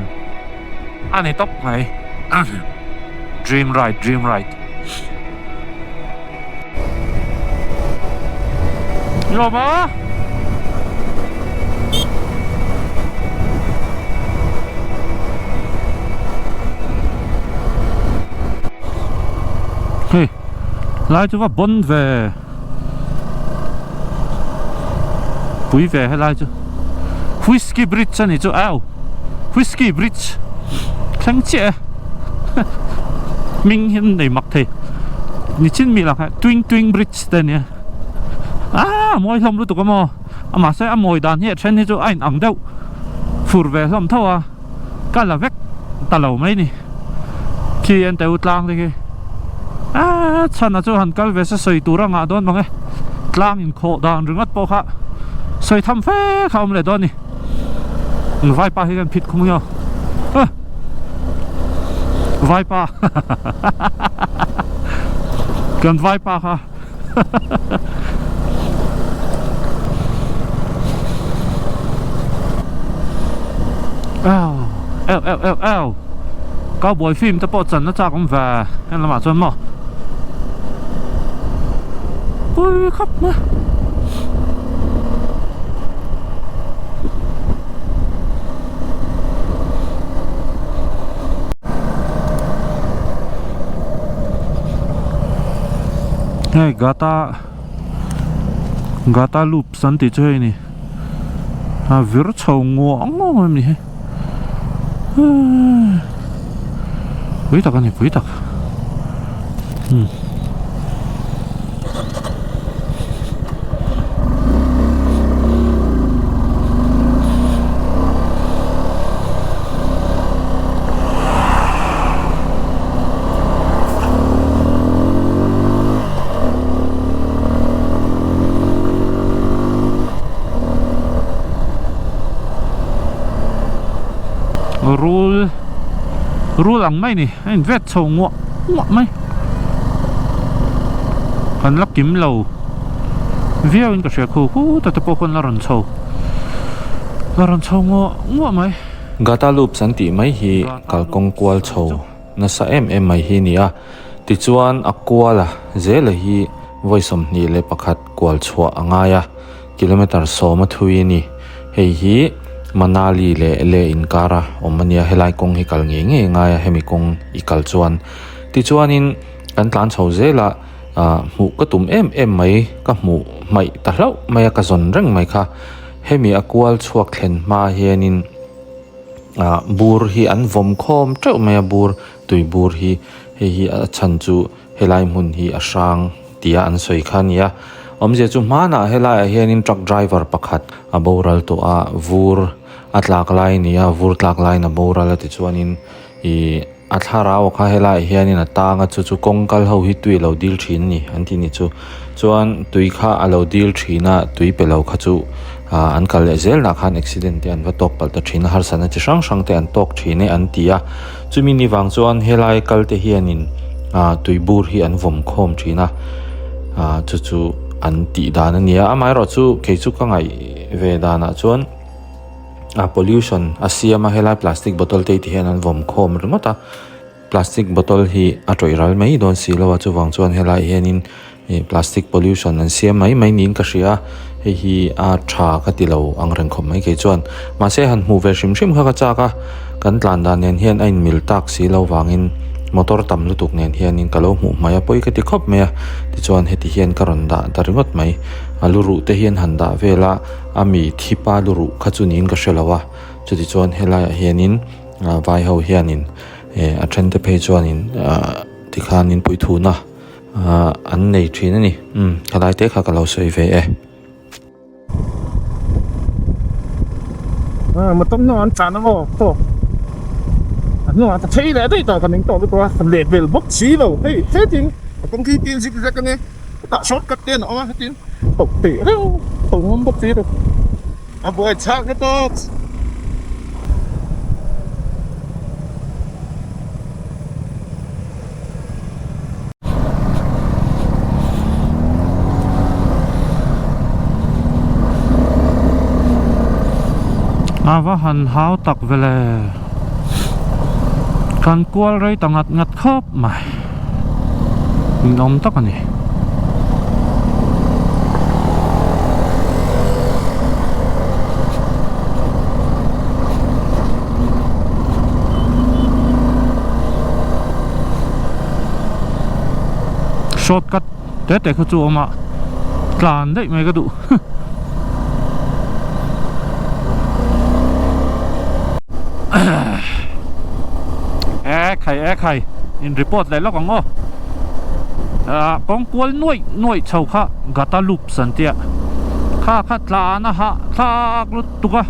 [SPEAKER 1] a ni tawp mai dream ride dream ride Nuam a. Hei lai chu va bon ve pui ve helai chu whiskey bridge a ni chu au whiskey bridge thleng chiah e hming hian nei mak thei nichin mi lakah twing twing bridge te ania aaa a mawi hlawm lutuk a maw a mahse a mawi dan hi a then hi chu a in ang deuh fur ve hlawm tho a ka la vek ta lo mai ni khi en teu tlang te khi aaa chhan a chu han kal ve se sawi tur a ngah dawn mang e tlang in khawh dan ringawt pawh kha sawi tham fe kha a awm leh dawn a ni. Vaipa hi kan phit khung hian a Vaipa kan Vaipa kha Au au au au au Cowboy film te pawh chan na chak awm ve heng lamah chuan maw pui khawp mai. Hei gata gata loops an tih chu hei ni a vir chho nguah nguah mai a ni hei. Pui tak a ni pui tak. Umm. Rul rul ang mai ni a in vet chho nguah nguah mai kan la kim lo viau in ka hria khu khu ta te pawh khawn la rawn chho la rawn chho nguah nguah mai.
[SPEAKER 2] Gata loops an tih mai hi kalkawng kual chho nasa em em mai hi a ni a, tichuan a kuala zela hi vawi 21 kual chhuah a ngai a. Kilometre sawma thui a ni. Hei hi Manali leh Leh inkara awm a nia, helai kawng hi kal ngei ngei a ngai a, hemi kawng i kal chuan. Tichuanin kan tlan chho zel a, ah hmuh ka tum em em mai, ka hmuh hmaih ta hlauh mai a, ka zawn reng mai kha. Hemi a kual chhuak thlen hma hianin ah bur hi an vawm khawm teuh mai a, bur tui bur hi, hei hi a chhan chu Helai hmun hi a hrang tia an sawi kha a ni a, awmzia chu hmanah helaiah hianin truck driver pakhat a boral tawh a, vur a tlak lai a ni a, vur tlak laiin a boral a tichuanin ih a thlarau kha helaiah hianin a tang a, chu chu kawng kal ho hi tui a lo dil thin a ni an tih ni chu, chuan tui kha a lo dil thin a, tui pe lo kha chu ah an kal leh zel nah khan accident te an va tawk palh ta thin a, harsatna chi hrang hrang te an tawk thin e an ti a. Chumi ni vang chuan helai kal te hianin ah tui bur hi an vawm khawm thin a, ah chu chu an tih dan a ni a, amaherawh chu kei chu ka ngaih ve danah chuan ah pollution a siam a helai plastic bottle te ti hian an vawm khawm ringawt a, plastic bottle hi a tawih ral mai dawn si lo a chuvang chuan helai hianin ih plastic pollution an siam mai mai niin ka hria a, hei hi a tha ka ti lo ang reng khawp mai kei chuan mahse han hmuh ve hrim hrim kha ka chak a kan tlan dan nen hian a inmil tak si lo vangin motor tam lutuk nen hianin ka lo hmuh hmai a pawi ka ti khawp mai a tichuan heti hian ka rawn dah ta ringawt mai a lu ruh te hian han dah vel a a mi thipa lu ruh kha chu niin ka hre lo a chutichuan helaiah hianin vai ho hianin eh a then te phei chuanin ah tikhanin puithuna. Ahh an nei thin a ni umm helai te kha ka lo sawi ve e.
[SPEAKER 5] Ah motor hnungah an tlan a maw tawk a hnungah ta phei leh daih tawh ka ning tawh lutuk a ka let vel bawk si lo hei hetin a kawng khi tin zig zag a nia hetah short cut te an awm a hetin tawp teh reuh tawp ngam bawk si lo a buai chhak na tawp.
[SPEAKER 1] A va han hau tak vele kan kual rei ta ngat ngat khawp mai ninawm tak a ni. Shortcut te te kha chu a awm a tlan daih mai ka duh e khai e khai in report leh lawk ang aw ah kawng kual nuaih nuaih chho kha gata loops an tia kha kha tlan a hah thlak lut. tuk a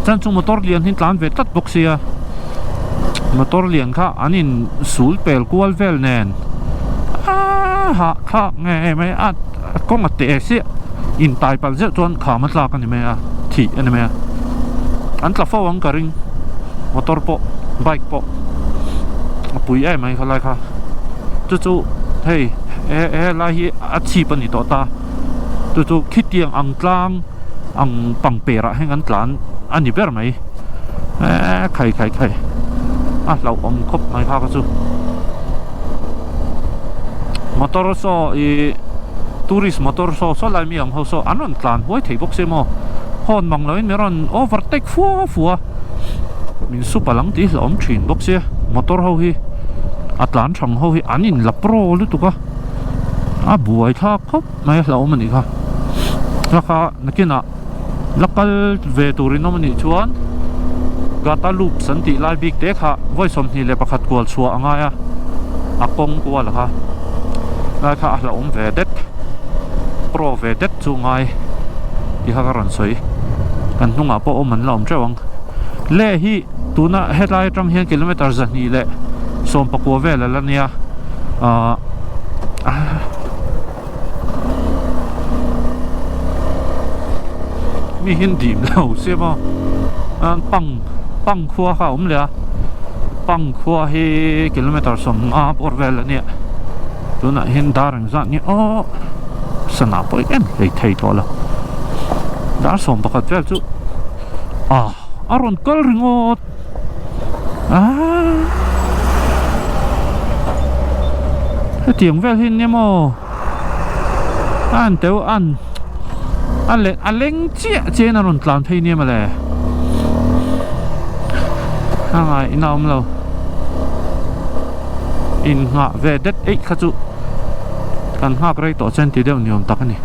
[SPEAKER 1] chuan chu motor lian hi tlan ve tlat bawk sia motor lian kha an in sul pel kual vel nen aaa hah thlak nge em mai a kawng a teh chiah in tai palh zeuh chuan kham a tlak a ni mai a thih a ni mai a an tla fo ang ka ring motor pawh bike pawh a pui em mai khalai kha chu chu hei he helai hi a chhip a ni tawh ta chu chu khitiang ang tlang. Ang pang perah hian kan tlan a ni ber mai eee khai khai khai a hlauhawm khawp mai kha kha chu motor saw ih tourist motor saw saw lai mi ang ho saw an rawn tlan huai thei bawk sia maw hawn mang loin min rawn overtake fua fua min su palh ang tih hlauhawm thin bawk sia motor ho hi a tlan thang ho hi an in la pro lutuk a a buai thlak khawp. Mai a hlauhawm a nih kha la kha nakinah la kal ve turin awm a nih chuan Gata loops an tih lai bik te kha vawi 21 kual chhuah a ngai a, a kawng kual kha lai kha a hlauhawm ve det, pro ve det chu ngai tih kha ka rawn sawi. Kan hnungah pawh awm an la awm teuh ang. Leh hi tuna helai atang hian kilometer 219 vel a la nia ahh. Mi hian dim lo sia maw an pang pang khua kha a awm leh a pang khua hi kilometer 50 bawr vel a nia tunah hian dar eng zat nge aw sana pawh em hlei thei tawh lo dar 11 vel chu ah a rawn kal ringawt ah hetiang vel hi nia maw. An teuh an a leh a leng chiah chiah in a rawn tlan phei nia mawle a ngaihna awm lo in nghah ve det eih kha chu kan nghak rei tawh chuan ti deuh ni awm tak a ni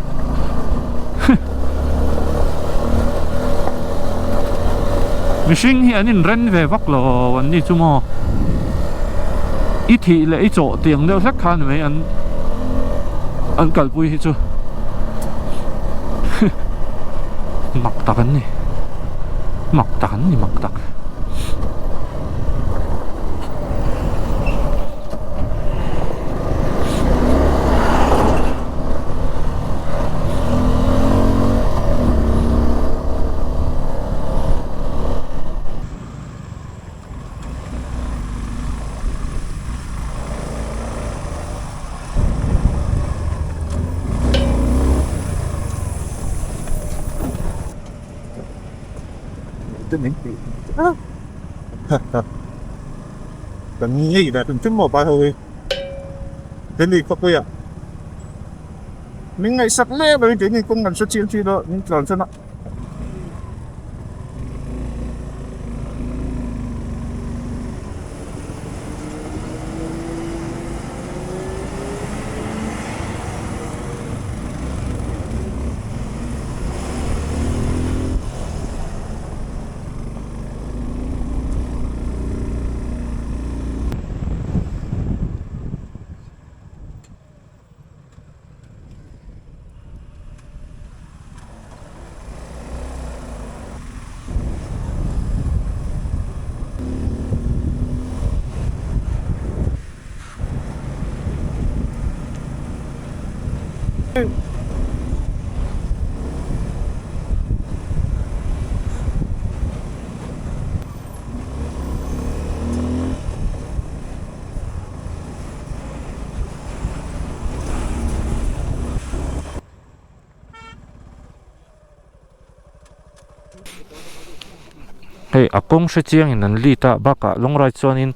[SPEAKER 1] mihring hi an in ren ve vak lo an ni chu maw i thih leh i chawh tiang deuh hlek kha ni mai an an kalpui hi chu mak tak an ni mak tak an ni mak tak.
[SPEAKER 5] Kan ngei ve hrim hrim maw pai ho hi Delhi khawpuia min ngaihsak hle mai keini kawng kan hre chiang thin a min tlan chhan a.
[SPEAKER 1] Hei a kawng hre chiang in an lead a bakah long ride chuanin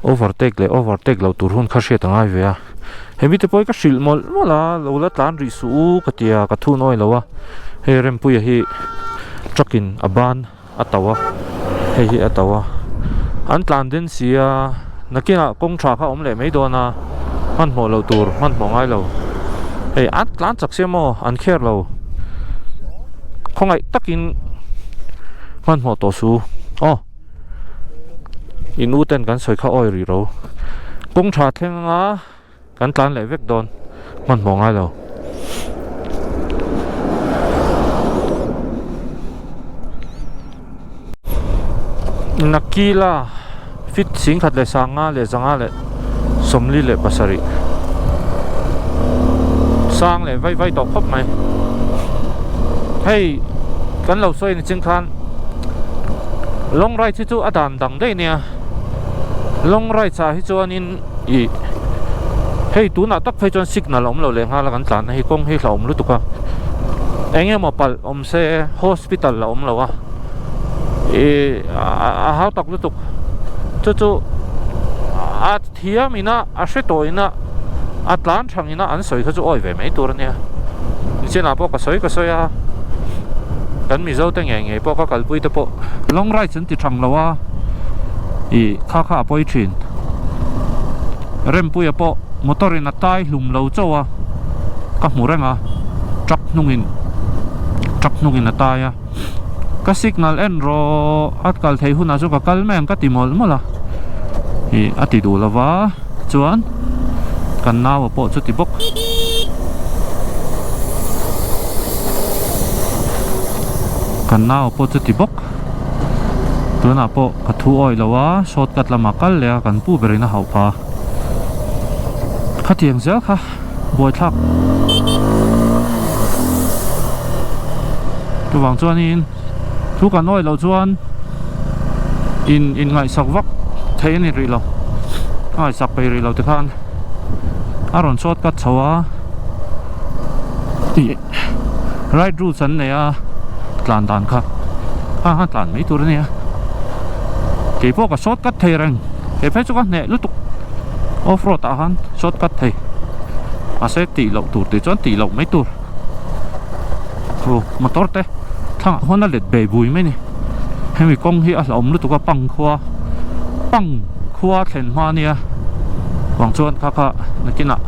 [SPEAKER 1] overtake leh overtake loh tur hun kha hriat a ngai ve a hemi te pawh hi ka hrilh mawlh mawlh a lo la tlan rih suh u ka ti a ka thun awi lo a hei Rempuia hi truck in a ban a to a hei hi a to a an tlan den si a nakinah kawng tha kha a awm leh mai dawn a hmanhmawh loh tur hmanhmawh ngai lo hei an tlan chak sia maw an kher lo khawngaih takin hmanhmawh tawh su aw in u ten kan sawi kha awi rih ro kawng tha thleng anga Kan tlan leh vek dawn hmanhmawh ngai lo. Nakila fit 1157 sang leh vai vai tawh khawp mai. Hei kan lo sawi ni ching khan long ride hi chu a dan dang daih nia long ride ah hi chuanin Ih hei tunah tak phei chuan signal a awm lo leh nghal a kan tlan a hei kawng hi hlauhawm lutuk a eng emaw palh awm se hospital a awm lo a ih a hau tak lutuk chu chu a thiam ina a hre tawh ina a tlan thang ina an sawi kha chu awi ve mai tur a nia nichinah pawh ka sawi ka sawi a kan mizo te ngei ngei pawh ka kalpui te pawh long rides an ti thang lo a ih kha kha a pawi thin. Rempuia pawh motor in a tai hlum lo chauh a, ka hmu reng a, truck hnungin truck hnungin a tai a. Ka signal en rawh a kal theih hunah chu ka kal mai ang ka ti mawlh mawlh a ih a ti duh lova chuan kan nau a pawh chu ti bawk. Kan nau a pawh chu ti bawk tunah pawh ka thu awih lo a shortcut lamah kal leh a kan pu berin a hauh pha khatiang zel kha buaithlak chuvang chuanin thu kan awih loh chuan in in ngaihsak vak theih a ni rih lo a ngaihsak peih rih lo ti khan a rawn shortcut chho a ih right rules an nei a tlan dan kha kha khan tlan mai tur a nia keipawh ka shortcut thei reng he phei chu ka hneh lutuk off road ah khan shortcut thei mahse tih loh tur tih chuan tih loh mai tur aw motor te thlangah khuan a let bei bui mai a ni hemi kawng hi a hlauhawm lutuk a pang khua pang khua thlen hma a nia vang chuan kha kha nakinah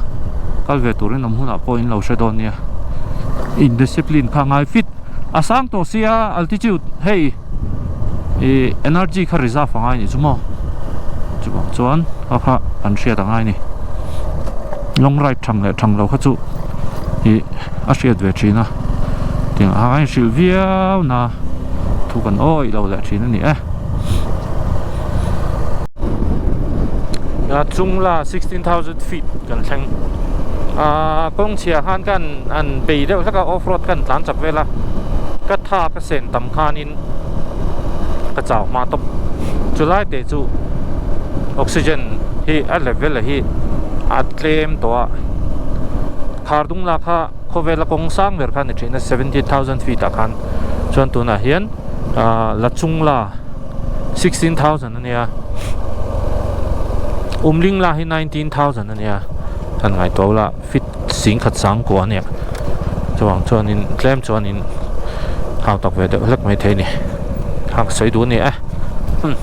[SPEAKER 1] kal ve turin awm hunah pawh in lo hre dawn nia indiscipline kha ngai fit a sang tawh sia altitude hei. Ih energy kha reserve a ngai nih chu maw chuvang chuan kha kha kan hriat a ngai a ni long ride thang leh thang lo kha chu ih a hriat ve thin a tiang a inhrilh viau na thu kan awih lo leh thin a ni e. Chungla 16,000 feet kan thleng ah kawng chhia khan kan an bei deuh hlek a off road kan tlan chak vel a ka tha ka sen tam khanin ka chau hma tawp chulai te chu oxygen hi a level hi a tlem tawh a khar dung lah kha khawvela kawng sang ber kha a ni thin a 17,000 feet ah khan chuan tunah hian ah la chung la 16,000 a nia umling la hi 19,000 a nia han ngaihtuah ula fit singkhat sangkua a nia chuvang chuanin tlem chuanin hau tak ve deuh hlek mai thei a ni hang sawi duh a ni e hmm.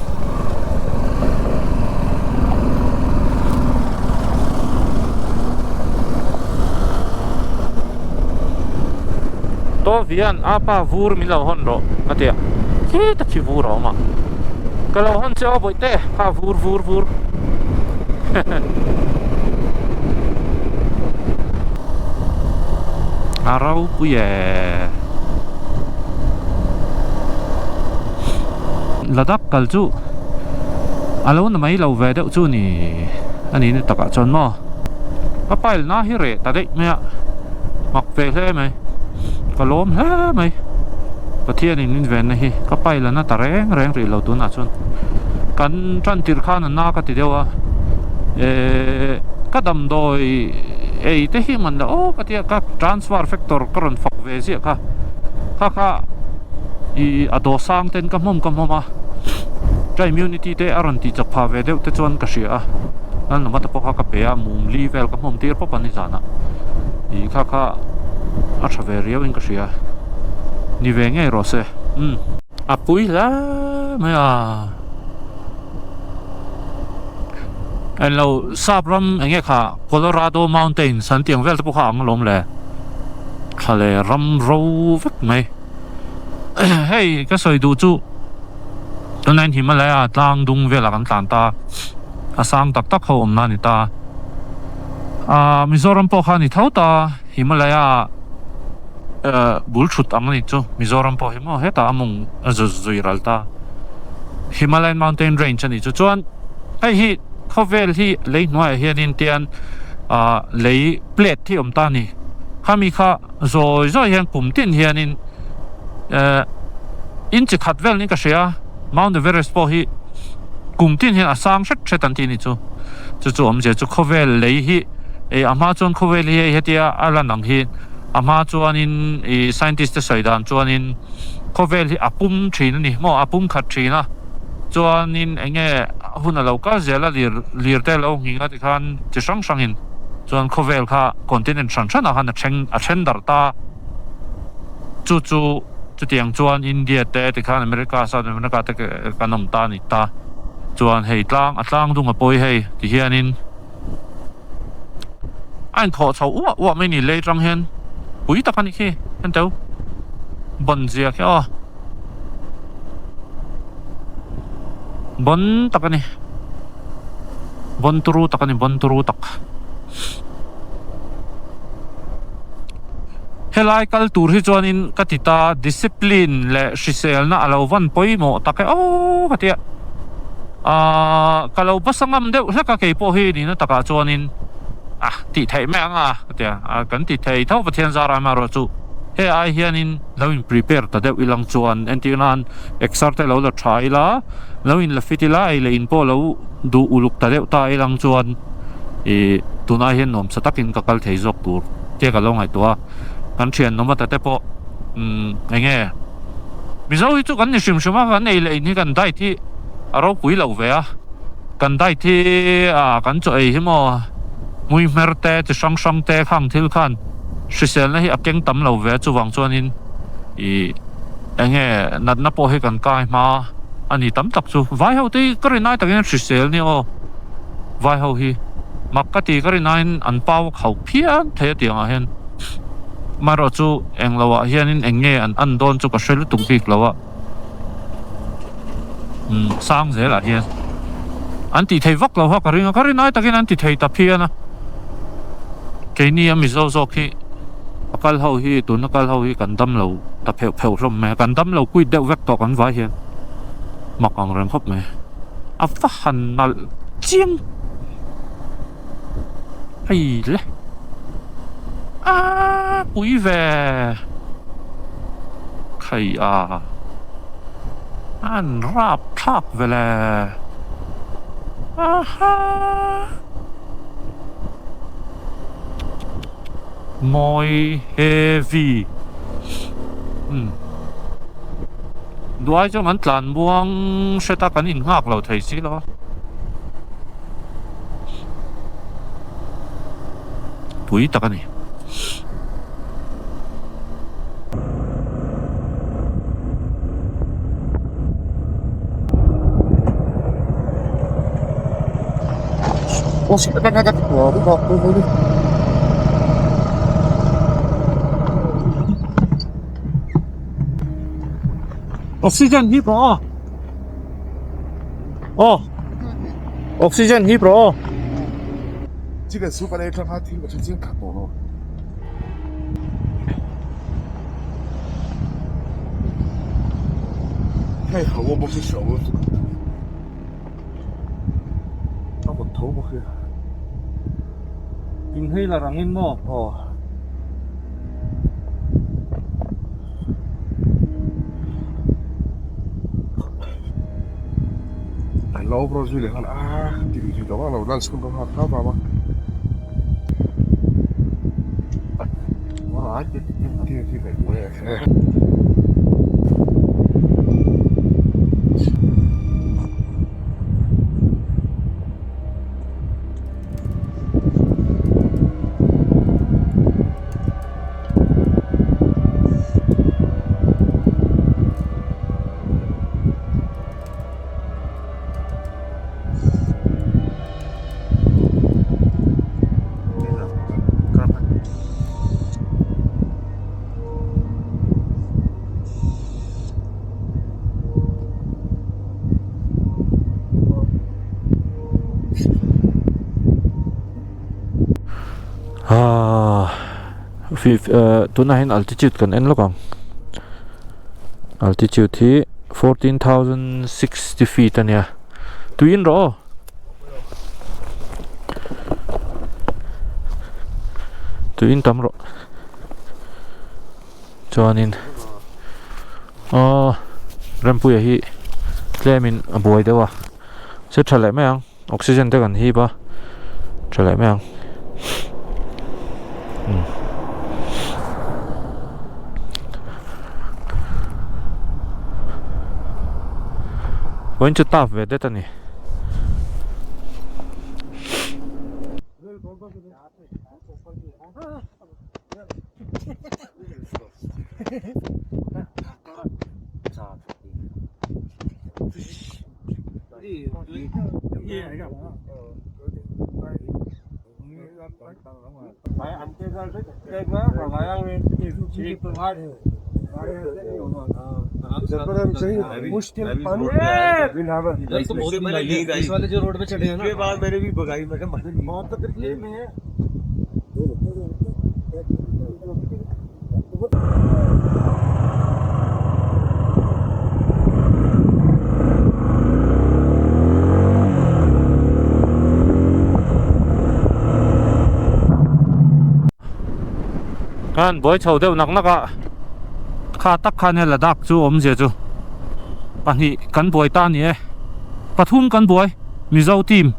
[SPEAKER 1] To vian a pa vur min lo hawn rawh a ti a khita khi vur a awm a ka lo hawn che aw bawihte kha vur vur vur A ropui e. Ladakh kal chu a lo na mai lo ve deuh chu ni a ni ni takah chuan maw ka pile na hi reh ta daih mai a mak ve hle mai ka lawm hle mai Pathianin min venna hi ka pile a na ta reng reng rih lo tunah chuan kan tan tirh khan a na ka ti deuh a ehh ka damdawi ei te hi man la aw ka tia ka transfer factor ka rawn fak ve ziah kha kha kha ih a dawhsang ten ka hmawm ka hmawm a ka immunity te a rawn tih chak phah ve deuh te chuan ka hria a an lamah te pawh kha ka pe a mum li vel ka hmawm tir pawp a ni zanah ih kha kha a tha ve riau in ka hria ni ve ngei rawh se umm a pui hle mai a. Englo sap ram eng nge kha Colorado Mountains an tih ang vel te pawh kha ang alawm le thla leh ram ro vek mai hei ka sawi duh chu tunah hian Himalaya tlang dung velah kan tlan ta a sang tak tak ho awmna a ni ta ah Mizoram pawh kha a ni tho ta Himalaya eh bul thut ang a ni chu Mizoram pawh hi maw hetah a mawng a zui ral ta Himalayan mountain range a ni chu chuan hei hi khawvel hi lei hnuaiah hianin tian ah lei plate hi awm ta a ni khami kha zawi zawi hian kum tin hianin eh in chi khat vel niin ka hria Mount Everest pawh hi kum tin hian a sang hret hret an tih a ni chu chu chu awmzia chu khawvel lei hi eh a hma chuan khawvel hi hei hetia a lan ang hi a hma chuanin ih scientist te sawi dan chuanin khawvel hi a pum thin a ni maw a pum khat thin a chuanin eng nge hun a lo kal zel a lir lir te a lo nghing a tikhan chi hrang hrangin chuan khawvel kha continent hran hranah khan a then a then darh ta chu chu chutiang chuan India te tikhan America South America te kan awm ta a ni ta chuan hei tlang a tlang dung a pawi hei tihianin. A inthawh chho uah uah mai a ni lei tang hian pui tak a ni khi henteu ban zia khi aw. Bon tak a ni. Bon turu tak a ni, bon turu tak. Helai kal tur hi chuanin ka ti ta discipline leh hriselna a lo van pawimawh tak e aw ka tia. Aaa ka lo basa ngam deuh hlek a keipawh hi nihna takah chuanin ah tih theih mai ang a ka tia. Kan ti thei tho Pathian zar amaherawh chu he ai hianin lo in prepare ta deuh ilang chuan entir nan exer te lo la tha ila lo in la fit ila ei leh in pawh lo duh uluk ta deuh ta ilang chuan ih tunah hian nuamsa takin ka kal thei zawk tur te ka lo ngaihtuah a kan thian nawm ata te pawh umm eng nge Mizo hi chu kan ni hrim hrim a kan ei leh in hi kan diet hi a ropui lo ve a kan diet hi ah kan chaw ei hi maw hmui hmer te chi hrang hrang te khang thil khan hriselna hi a keng tam lo ve a chuvang chuanin ih eng nge natna pawh hi kan kai hma a ni tam tak chu vai ho te hi ka rin ai takin hrisel nia aw vai ho hi mak ka ti ka rin aiin an pau a khauh phian thei a tiangah hian amaherawh chu eng lo ah hianin eng nge an an dawn chu ka hre lutuk bik lo a umm sang zelah hian an tih thei vak lo kha ka ring a ka rin ai takin an ti thei ta phian a keini a Mizo zawk hi. A kal ho hi tuna kal ho hi kan dam lo ta pheuh pheuh hlawm mai a kan dam lo quit deuh vek tawh kan vai hian mak ang reng khawp mai a va han nalh chiang hei le aaa pui ve khai a an rap thlak ve le aha. Mawi heavy umm duai chuan kan tlan muang hret a kan in nghak lo thei si lo a pui tak a ni. Oxygen hi rawh aw aw oxygen hi rawh aw
[SPEAKER 5] Chicken soup an ei tlang kha thil ka hre chiang khat tawh lo. Hei ho bawk hi hre awm A vawt tho bawk hi.
[SPEAKER 1] Inhaler angin maw?
[SPEAKER 5] Aw. An lo bro zui leh nghal a ti zui tawh vak lo lunch hun ka nghak thau vang a.
[SPEAKER 1] Tunah hian altitude kan en lawk ang altitude hi 14,060 feet a nia tuiin rawh aw. Tuiin tam rawh chuanin aw Rempuia hi tlemin a buai deuh a se tha leh mai ang oxygen te kan hip a tha leh mai ang umm. Vawiin chu taf ve det a ni. Khan buai chho deuh nak nak a kha tak khan he Ladakh chu awmzia chu pahnih kan buai ta a ni e pathum kan buai Mizo team.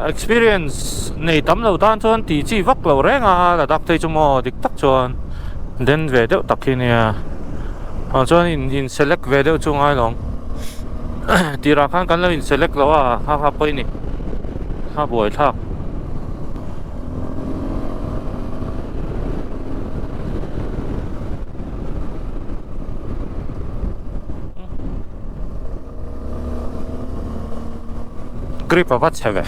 [SPEAKER 1] Experience nei tam lo tan chuan tih chi vak lo reng a Ladakh phei chu maw dik tak chuan den ve deuh tak hi nia ah chuan in in select ve deuh chu ngai lo tirah khan kan lo in select lo a ha ha pawh i ni a buaithlak. Grip a va chhe ve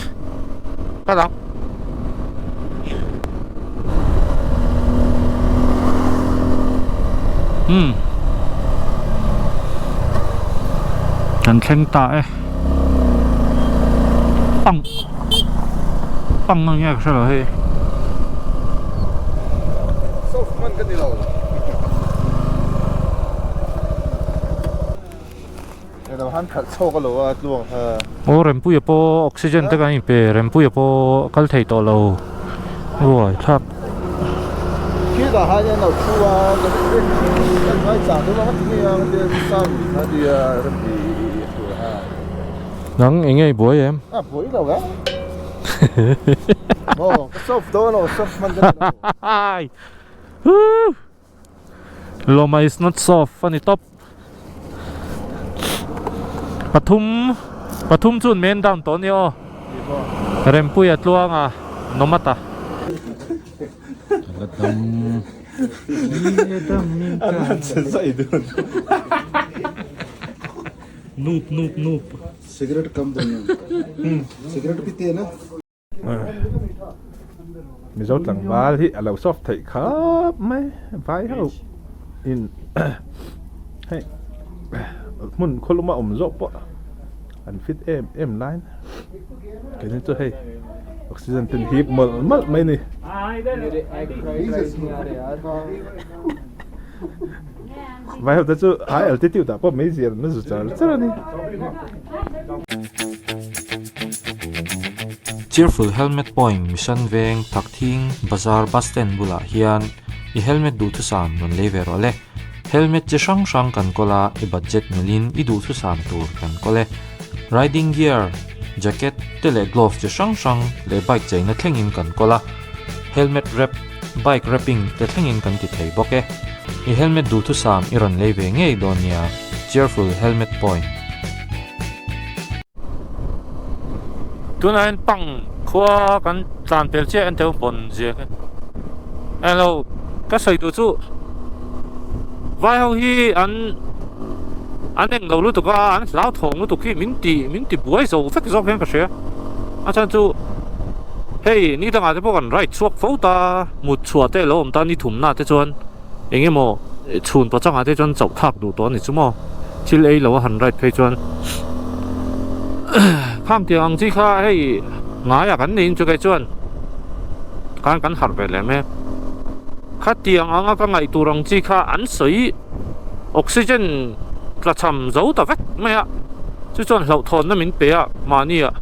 [SPEAKER 1] ka dang umm kan thleng ta e pang pang ang nge ka hre lo hei
[SPEAKER 3] Soft hman ka ni lo.
[SPEAKER 1] Aw Rempuia pawh oxygen te kan inpe Rempuia pawh kal thei tawh lo ruai thlak. Nang eng nge i buai em? Lawma is not soft a ni tawp. Pathum pathum chuan men down tawh a ni aw. Rempuia tluanga Nomata. Noob noob noob.
[SPEAKER 4] Cigarette kam cigarette pite na.
[SPEAKER 5] Mizo tlangval hi a lo soft theih khawp mai vai ho in hei hmun khawlum a awm zawk pawh an fit em em lai keini chu hei oxygen ten hip mawlh mawlh mai a ni. Vai ho te chu high altitude ah pawh meizial an la zu char char a ni.
[SPEAKER 2] Cheerful Helmet Point Mission Veng Thakthing Bazar Bus Stand bulah hian i helmet duhthusam rawn lei ve rawh le. Helmet chi hrang hrang kan kawl a, i budget milin i duhthusam tur kan kawl e. Riding gear, jacket te leh glove chi hrang hrang leh bike cheina thlengin kan kawl a. Helmet wrap, bike wrapping te thlengin kan ti thei bawk e. I helmet duhthusam i rawn lei ve ngei dawn nia. Cheerful Helmet Point.
[SPEAKER 1] Tunah hian pang khua kan tlan pel chiah en teu pawn zia kha englo ka sawi duh chu vai ho hi an an englo lutuk a an hlauthawng lutuk hi min ti min ti buai zo vek zawk hian ka hria a chhan chu hei ni dangah te pawh kan ride chhuak fo ta mut chhuah te alo awm ta ni thumna te chuan. Eng emaw chhun pachangah te chuan chauh thlak duh tawh a ni chu maw? Thil ei lo a han ride phei chuan khang tiang ang chi kha hei ngaiah kan niin chu kei chuan khan kan harh ve lem e. Khatiang anga ka ngaih tur ang chi kha an sawi oxygen tla cham zo ta vek mai a, chu chuan hlauhthawnna min pe a mahni ah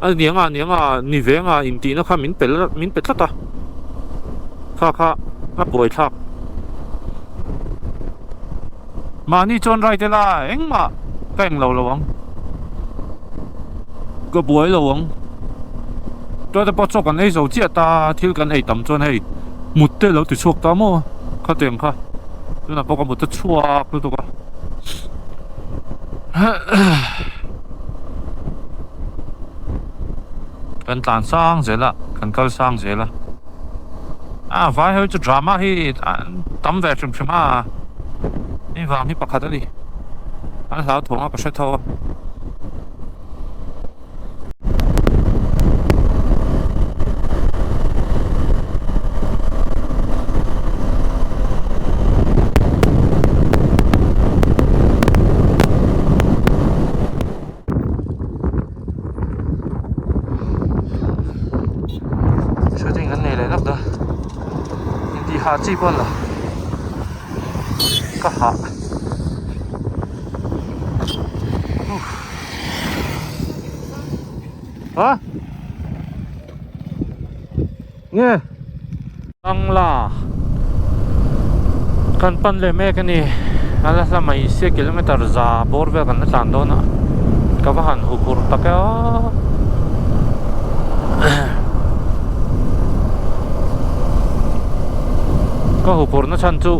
[SPEAKER 1] a nianga nianga ni venga intihna kha min pe min pe tlat a. Kha kha a buai thlak. Mahni chuan ride ila engmah ka englo lo ang. Ka buai lo ang. Chuan te pawh chaw kan ei zo chiah ta thil kan ei tam chuan hei mut te lo ti chhuak ta maw khatiang kha. Tunah pawh ka mut a chhuak lutuk a. Kan tlan sang zel a. Kan kal sang zel a. A vai ho chu drama hi tam ve hrim hrim a. Hei vang hi pakhat a ni. An hlauthawng a ka hre tho a. Shooting kan nei leh lawk a intih hah chi pawh a ni lo ka hah a nge Bangla kan pan leh mek a ni a la hla mai sia kilometer za bawr vel kan la tlan dawn a ka va han hu phur tak e aw ka hu phur na chhan chu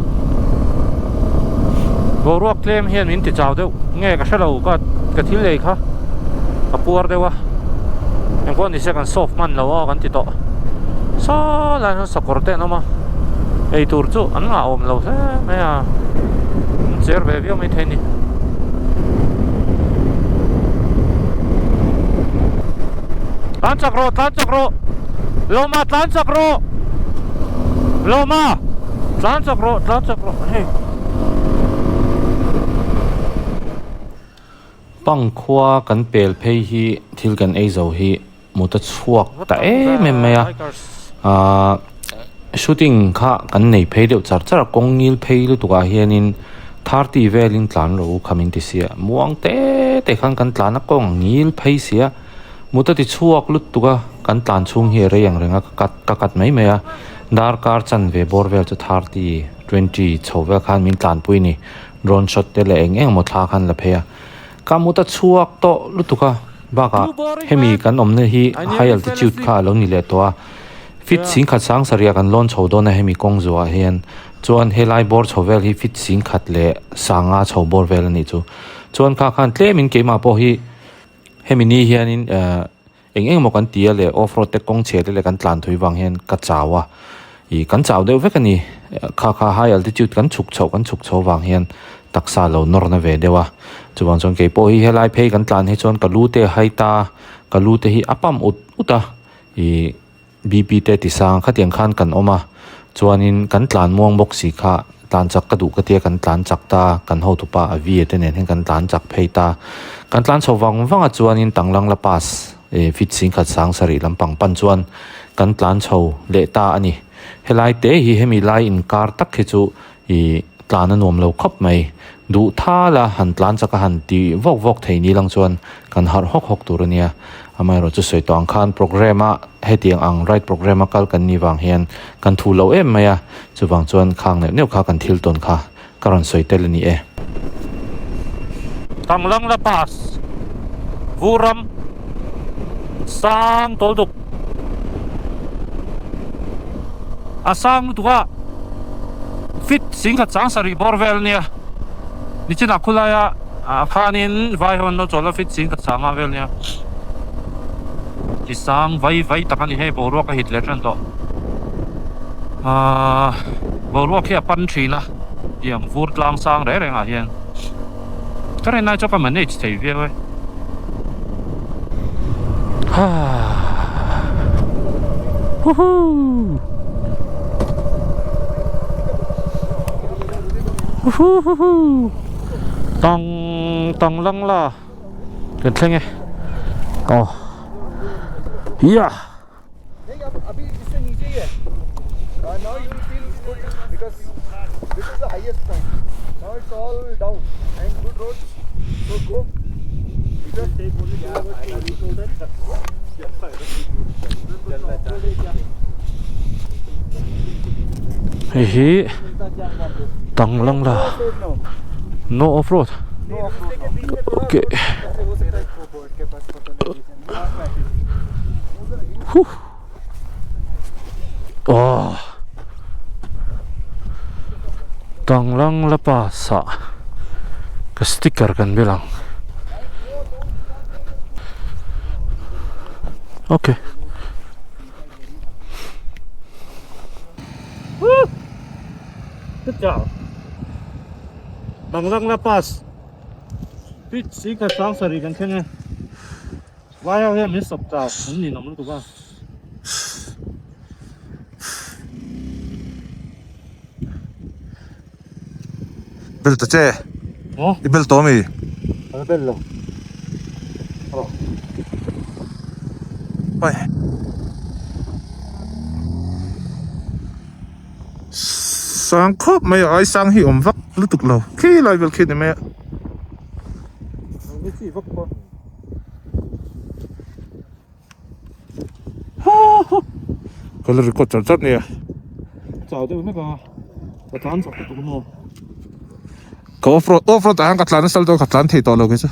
[SPEAKER 1] boruak tlem hian min ti chau deuh nge ka hrelo ka ka thil ei kha a puar deuh a engpawh ni se kan soft hman lo a kan ti tawh saw lai hian sakawr te an awm a eitur chu an ngah awm lo hle mai a an cher ve viau maithei a ni. Tlan chak rawh tlan chak rawh Lawma tlan chak rawh Lawma tlan chak rawh tlan chak rawh hei.
[SPEAKER 2] Pangkhua kan pel phei hi thil kan ei zo hi mut a chhuak ta em em mai a ahh shooting kha kan nei phei deuh char char a kawng ngil phei lutuk ah hianin 30 velin tlan rawh u kha min ti sia muang te te khan kan tlan a kawng a ngil phei sia mut a ti chhuak lutuk a kan tlan chhung hi a rei ang reng a ka cut ka cut mai mai a darkar chanve bawr vel chu 30 20 chho vel khan min tlanpui a ni drone shot te leh eng eng emaw thla khan la phei a ka mut a chhuak tawh lutuk a. Bakah hemi kan awmna hi high altitude kha a lo ni leh tawh a, feet singkhat sang sarih kan lawn chho dawn a hemi kawng zuah hian chuan helai bawr chho vel hi feet singkhat leh sanga chho bawr vel a nih chu. Chuan kha khan tlemin keimah pawh hi hemi ni hianin ehh eng eng emaw kan ti a leh off road te kawng chhe te leh kan tlan thui vang hian ka chau a, ih kan chau deuh vek a ni. Kha kha high altitude kan chhuk chhoh kan chhuk chho vang hian taksa lo nawr na ve deuh a chuvang chuan kei pawh hi helai phei kan tlan hi chuan ka lu te a hai ta ka lu te hi a pump ut ut a ih bp te ti sang khatiang khan kan awm a chuanin kan tlan muang bawk si kha tlan chak ka duh ka tia kan tlan chak ta kan hotupa a vi te nen hian kan tlan chak phei ta kan tlan chho vang vang a chuanin tanglang la pass ih fit singkhat sang sarih lampang pan chuan kan tlan chho leh ta a ni helai te hi hemi lai inkar tak hi chu Ih, tlan a nuam lo khawp mai. Duh thal a, han tlan chak a han ti vawk vawk thei ni lang chuan kan harh hawk hawk tur a nia. Amaherawhchu sawi tawh ang khan programme a hetiang ang ride programme a kal kan nih vang hian kan thu lo em mai a, chuvang chuan khang neuh neuh kha kan thil tawn kha ka rawn sawi tel a ni e.
[SPEAKER 1] Tanglang la pass Vuram sang tawl duk a sang lutuk a fit singkhat chang sarih bawr vel ania nichinah khulaia ah khanin vai ho an lo chawl a fit singkhat changa vel ania ti sang vai vai tak a ni hei boruak a hit leh tan tawh ahh boruak hi a pan thin a tiang vur tlang sang reng reng ah hian. Ka rin lai chu ka manage thei viau e. Huhuu. Huhuhuhu. Tang tang lang la. Kan thleng e. Oh. Yeah. Hei hi Tanglangla no off road okay Huh. Oh. Tanglang la pass ah ka sticker kan bel ang. Okay.
[SPEAKER 5] Banglang la pass Fit singkhat sang sarih kan thleng e. Vai ho hian min sawp chau an ninawm lutuk a.
[SPEAKER 7] Bel ta che.
[SPEAKER 5] Maw?
[SPEAKER 7] I bel tawh ami?
[SPEAKER 5] Ka la bel lo. Aw.
[SPEAKER 7] Oi. Sang khawp mai a ai sang hi awm vak lutuk lo khi lai vel khi ni mai a. Ka la record char char nia.
[SPEAKER 5] Chau deuh hlek a ka tlan chak lutuk maw.
[SPEAKER 7] Ka off road off road ah hian ka tlan nasa lutuk a ka tlan thei tawh lo kei chu.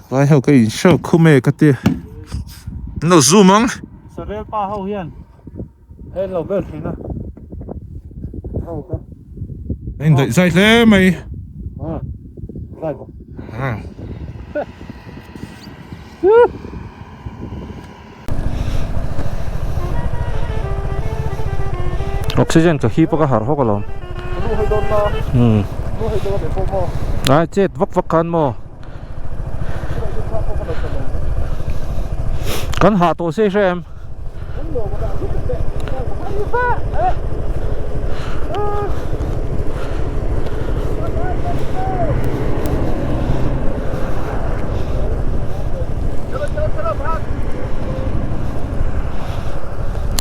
[SPEAKER 7] Vai ho ka in show khum e ka ti. An lo zoom ang.
[SPEAKER 5] Sarel pa ho hian hei lo vel thin a. Ho ka.
[SPEAKER 7] A in daih zai hle mai.
[SPEAKER 5] A zai bawk.
[SPEAKER 1] Oxygen ka hip a ka harh hawk alawm. Umm. Ai chet vak vak khan maw. Kan hah tawh se hre em.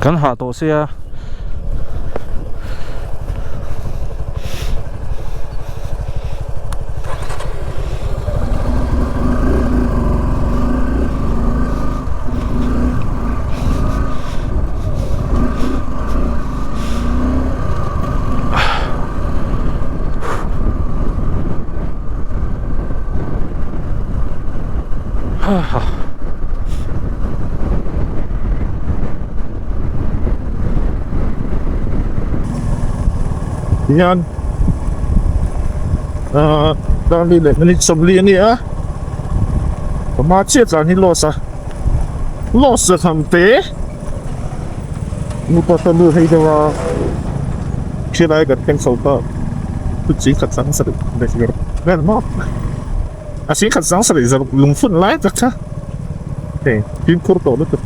[SPEAKER 1] Kan hah tawh sia.
[SPEAKER 5] Hian ahh darli leh minute sawmli a ni a pama chiah tlan hi loss a loss a tham te nupa ta lu hei deuh a thilai kan thleng chho ta chu chi khat sang sarih vel maw. A si khat sang sarih zaruk lungphun lai tak kha hei fimkhur tawh lutuk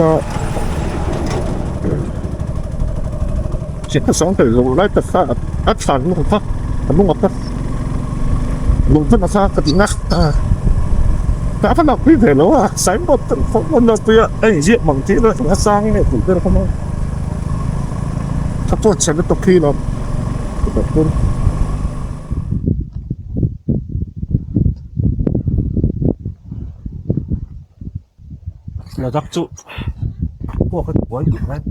[SPEAKER 5] a si khat sang sarih zaruk lai tak kha a thlan lutuk kha a nung a kha lungphun a kha ka tih na a va lakpui ve lo a signboard te pawh a lakpui a a inziak mang tih vel a sang nge tih vel kha maw ka pawh chhe lutuk khi lo.
[SPEAKER 1] Ladakh chu puak a ti buai duh mai.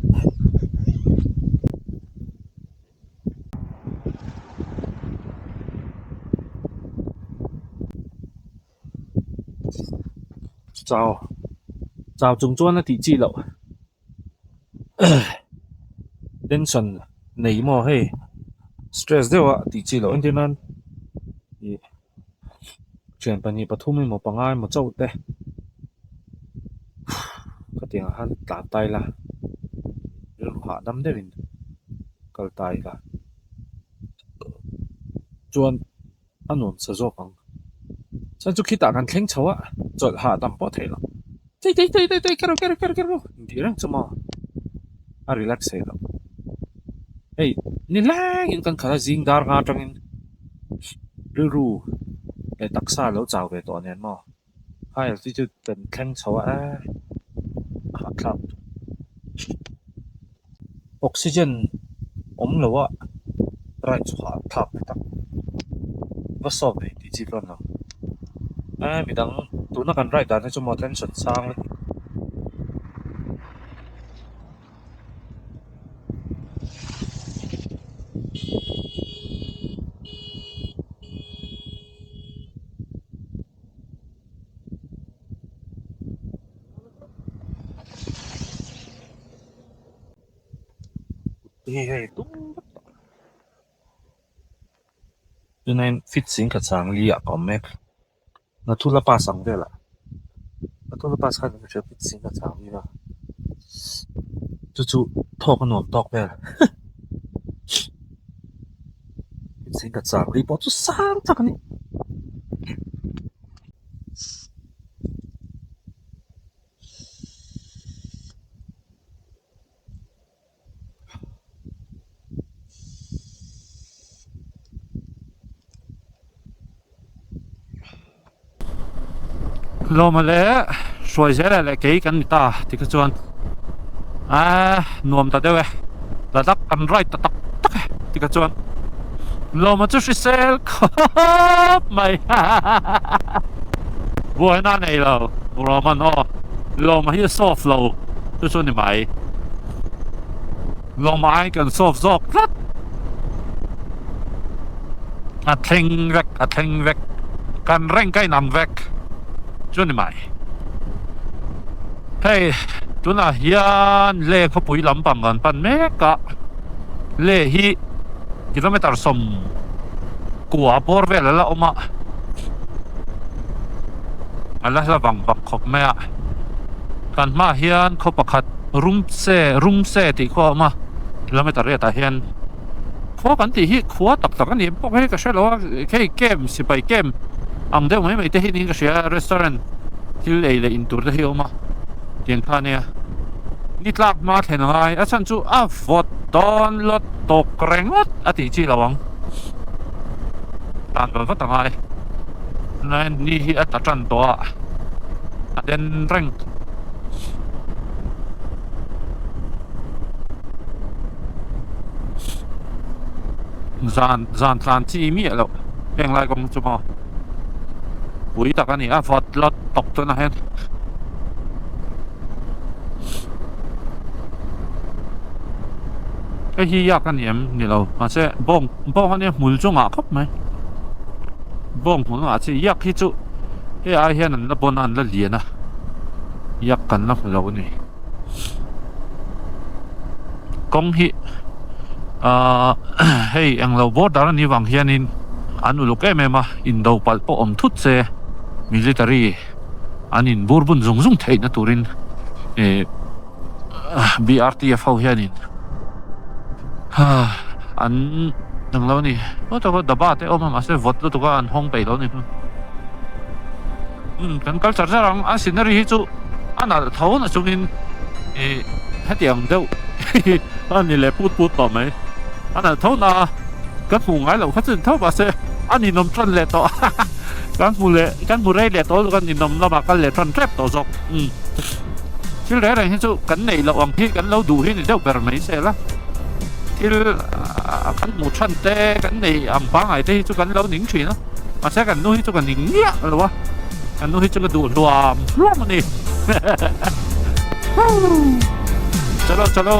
[SPEAKER 1] Chau chau chung chuan a tih chi loh tension nei maw hei stress deuh a tih chi loh entir nan ih thian pahnih pathum emaw panga emaw chauh te khatiang ah khan tlan ta ila rilru hahdam deuhin kal ta ila chuan. a nuam sa zawk ang chuan chu khitah kan thleng chho a chawlh hahdam pawh theih loh tei tei tei tei tei kero kero kero kero intih reng chu maw a relax theih loh hei ni lengin kan khalh a zing dar nga atangin rilru leh taksa lo chau ve tawh nen maw high altitude kan thleng chho a eee a hahthlak oxygen awm lo a ride chu hahthlak ve tak va sawp ve tih chi pawh a ni lo eee midang tuna kan ride dan hi chu maw tension sang lutuk. Hei hei tum vek tawh tunah hian fit sing khat sang li ah ka awm mek Nathula pass ang velah Nathula pass khan ka hria fit sing khat sang li a chu chu thawk a nuam tawk vel.
[SPEAKER 8] Thingkhat ri pawh chu sang tak a ni.
[SPEAKER 1] Lawma leh hruai zel leh kei kan ni ta tikha chuan aaa nuam ta deuh e Ladakh kan ride ta tak tak e tikha chuan Lawma chu hrisel khawp mai buaina a nei lo Roman aw Lawma hi a soft lo chu chu ni mai. Lawma ai kan solve zawk tlat. A thleng vek, a thleng vek. Kan rank a inang vek. Chu ni mai. Hei, tunah hian le khawpui lampang kan pan mek a. Le hi kilometer 90 bawr vel a la awm a. A la hla vang vang khawp mai a. Kan hmaah hian khaw pakhat Rumse Rumse tih khua a awm a, kilometer riatah hian khua kan tih hi khua tak tak a ni bawk hei ka hre lo a, hei camp sipai camp ang deuh mai mai te hi niin ka hria a, restaurant thil ei leh in tur te hi a awm a tiang kha a nia, ni tlak hma thlen a ngai a chhan chu a vawt dawn lawt tawk rengawt a tih chi lo ang, tan vat vat a ngai. Ni hi a tla tan tawh a, a den reng. Zan zan tlan chi miah loh heng lai kawng chu maw pui tak a ni a vawt lawt tawp tunah hian. Hei hi yak a ni em ni lo mahse bawng bawng a nia hmul chu ngah khawp mai bawng hmul ngah chi yak hi chu hei ai hian an la bawn a an la lian a yak kan la hmu lo a ni kawng hi ahh hei englo border a nih vang hianin an uluk em em a indo palh pawh awm thut se military an in bur bun zung zung theihna turin ih BRTF ho hianin an ang lo a ni aw tak a daba te a awm a mahse vawt lutuk a an hawng peih lo a ni umm kan kal char char ang a scenery hi chu a nalh tho na chungin ih hetiang deuh a ni leh put put tawh mai a nalh tho na a kan hmuh ngai loh kha chu ni tho mahse a ninawm tan leh tawh kan hmu leh kan hmu rei leh tawh lutuk a ninawm lamah kal leh tan tep tawh zawk umm. Thil reng reng hi chu kan neih loh ang hi kan lo duh hi ni deuh ber mai se la. Thil kan hmuh than te kan neih ang pangngai te hi chu kan lo ning thin a. Mahse kan nu hi chu ka ning miah lo a. Kan nu hi chu ka duh hluam hluam a ni. Chalo chalo.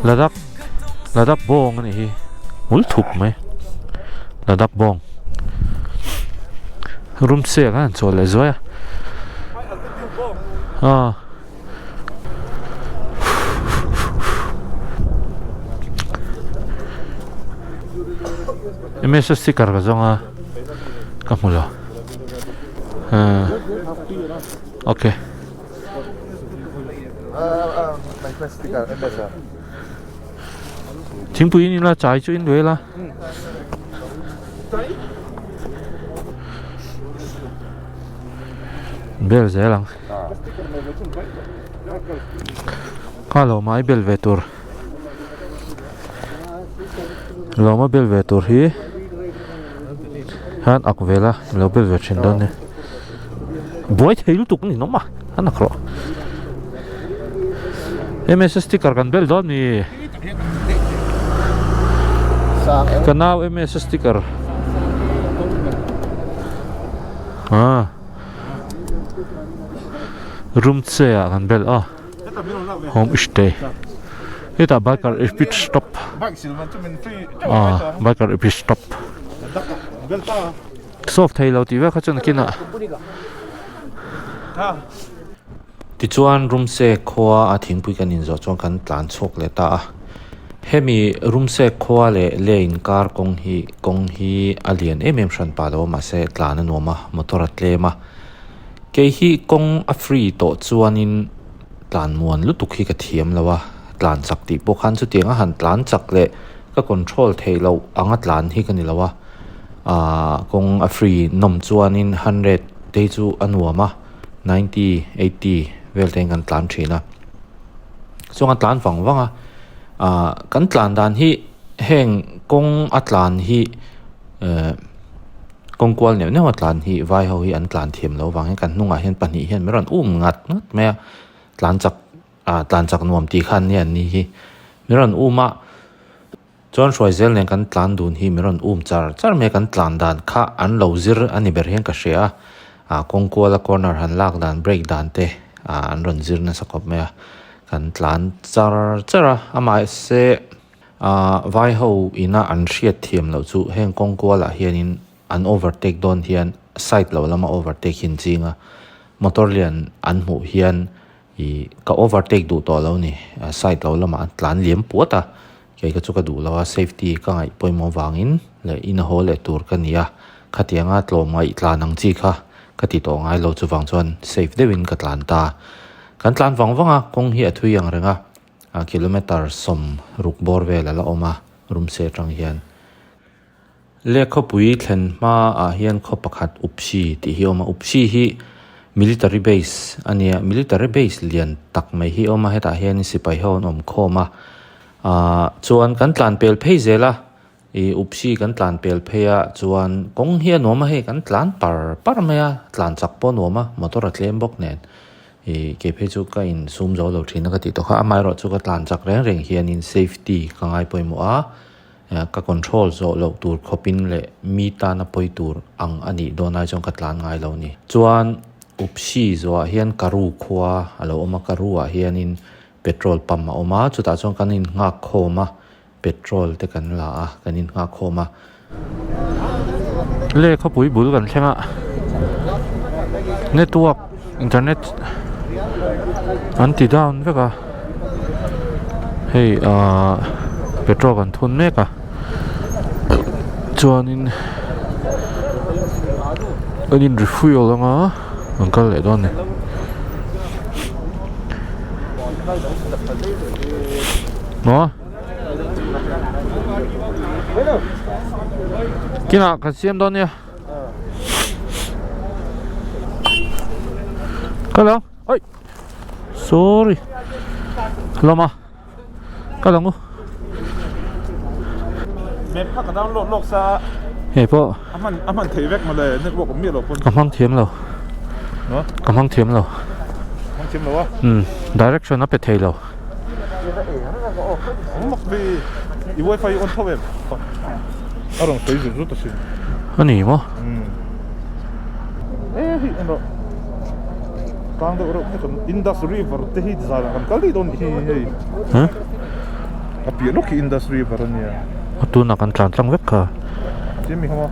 [SPEAKER 1] Ladakh Ladakh bawng a nih hi hmul thup mai Ladakh bawng rum sek a han chawl leh zuai a aw. M_S sticker ka zawng a ka hmu lo okay. Thingpui in ila chai chu in duai la. Bel zel ang. Kha lo mai bel ve tur. Lo ma bel ve tur hi han ak vela lo bel ve thin dawn nia. Buai thei lutuk ni nawm a an ak rawh. MS sticker kan bel dawn ni. Ka nau MS sticker. Ah. Rumtse ah kan bel a home stay hetah biker pit stop ah biker pit stop solve thei lo tih vek kha chuan nakinah.
[SPEAKER 2] Tichuan Rumse khua a thingpui kan inzawh chuan kan tlan chhuak leh ta a. Hemi Rumse khua leh le inkar kawng hi kawng hi a lian em em hran pah lo a mahse tlan a nuam a motor a tlem a. Kei hi kawng a free tawh chuanin tlan muan lutuk hi ka thiam lo a tlan chak tih pawh khan chutiang a han tlan chak leh ka control theih loh anga tlan hi ka ni lo a ahh kawng a free nawm chuanin hundred te hi chu a nuam a. 90, 80 vel te in kan tlan thin a chuan kan tlan vang vang a ah kan tlan dan hi heng kawng a tlan hi eh kawng kual neuh neuh a tlan hi vai ho hi an tlan thiam loh vang hian kan hnungah hian pahnih hian min rawn um ngat ngat mai a tlan chak ah tlan chak nuam tih khan nia an ni hi min rawn um a. Chuan Hruaizel nen kan tlan dun hi min rawn um char char mai a, kan tlan dan kha an lo zir a ni ber hian ka hria a, ah kawng kuala corner han lak dan brake dan te ah an rawn zir nasa khawp mai a, kan tlan char char a, amahse ah vai ho ina an hriat thiam loh chu heng kawng kualah hianin an overtake dawn hian side lo lama overtake hi an ching a, motor lian an hmuh hian ih ka overtake duh tawh lo ni side lo lamah an tlan liam puat a. Kei ka chu ka duh lo a, safety ka ngaih pawimawh vangin leh in a haw leh tur ka ni a, khatianga tlawm ngaih tlan ang chi kha ka ti tawh ngai lo chuvang chuan safe deuhin ka tlan ta. Kan tlan vang vang a, kawng hi a thui ang reng a, kilometre 60 bawr vel a la awm a Rumse atang hian. Lehkhawpui thlen hmaah hian khaw pakhat Upsi tih hi a awm a, Upsi hi military base a nia, military base lian tak mai hi a awm a, hetah hian sipai ho an awm khawm a, ahh chuan kan tlan pel phei zel a, ih Upsi kan tlan pel phei a chuan kawng hi a nuam a hei kan tlan par par mai a, tlan chak pawh a nuam a, motor a tlem bawk nen ih kei phei chu ka insum zo lo thin a ka tih tawh kha, amaherawh chu ka tlan chak reng reng hianin safety ka ngai pawimawh a. Ka control zawh loh tur khawpin leh mi tana pawi tur ang a nih dawn ai chuan ka tlan ngai lo ni. Chuan Upsi zawhah hian Karu khua a lo awm a, Karu ah hianin petrol pump a awm a, chutah chuan kan innghak khawm a, petrol te kan la a, kan innghak khawm a.
[SPEAKER 1] Le khawpui bul kan thleng a, network internet an ti down vek a hei ahh petrol kan thun mek a chuanin an in refuel anga an kal leh dawn a ni. Maw kinah kan siam dawn nia. Ka lang oi sorry lawm a ka lang u
[SPEAKER 7] Map kha ka download lawk sa
[SPEAKER 1] hei pawh
[SPEAKER 7] a hman a hman thei vek mawle network awm miah lo pawn
[SPEAKER 1] ka hmang thiam lo ka hmang thiam lo
[SPEAKER 7] hmang thiam lo a
[SPEAKER 1] um direction a pe thei lo
[SPEAKER 7] mak ve i wifi on tho em a rawn sawi zut zut asin
[SPEAKER 1] a ni maw
[SPEAKER 7] e hi en rawh tang deuh reuh kan Indus River te hi zanah kan kal daih dawn hi hei a piah lawk hi Indus River a nia
[SPEAKER 1] a tunah kan tlan tlang vek kha
[SPEAKER 7] Jimmy kha maw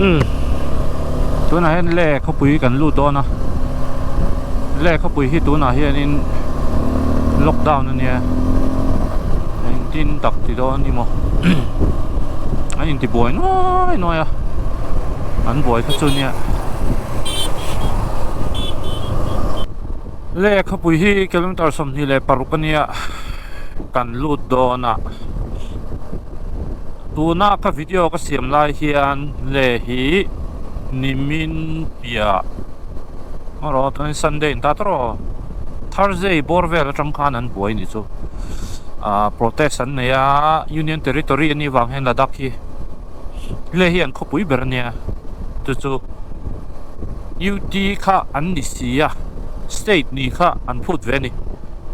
[SPEAKER 1] Umm tunah hian le khawpui kan lut dawn a le khawpui hi tunah hianin lockdown a nia engtin tak ti dawn ni maw an inti buai nuai nuai a an buai kha chu nia le khawpui hi kilometer 26 a nia kan lut dawn a tuna ka video ka siam lai hian le hi nimin piah erawh chuan Sunday in ta tawh Thursday bawr vel atang khan an buai ni chu ah protest an nei a Union Territory a nih vang hian Ladakh hi. Leh hi an khawpui ber a nia chu chu UT kha an ni si a state ni kha an phut ve a ni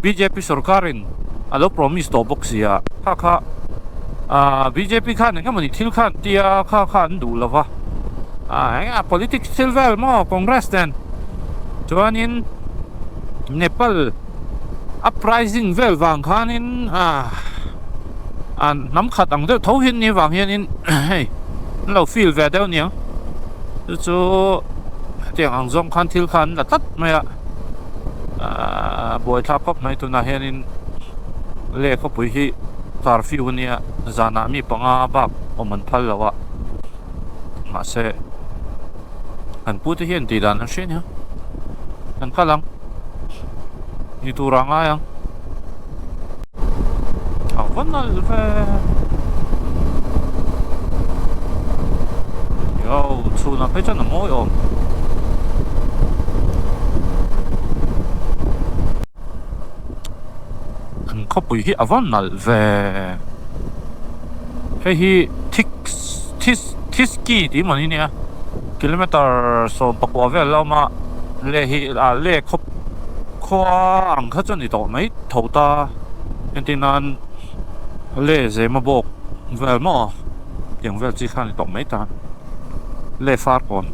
[SPEAKER 1] bjp sorkarin a lo promise tawh bawk si a kha kha ah bjp khan eng emawni thil kha an tia kha kha an duh lo va ah eng a politics thil vel maw congress nen chuanin Nepal uprising vel vang khanin ah an hnam khat ang deuh tho hian ni vang hianin hei an lo feel ve deuh aniang chu chu hetiang ang zawng khan thil kha an la tlat mai a ahh buaithlak khawp mai tunah hianin lehkhapui hi curfew ania zanah mi panga bak awm an phal lo a mahse an pute hian tih dan an hria ania an kal ang ni tur ah ngai ang a va nalh ve yo chhunah phei chuan a mawi awm an khawpui hi a va nalh ve hei hi thik this thiski tih mawni nia kilometer 19 vel la awm a leh hi ah leh khawp khua ang kha chu a ni tawh mai tho ta entir nan leh zema bawk vel maw tiang vel chi kha a ni tawh mai ta leh far pawn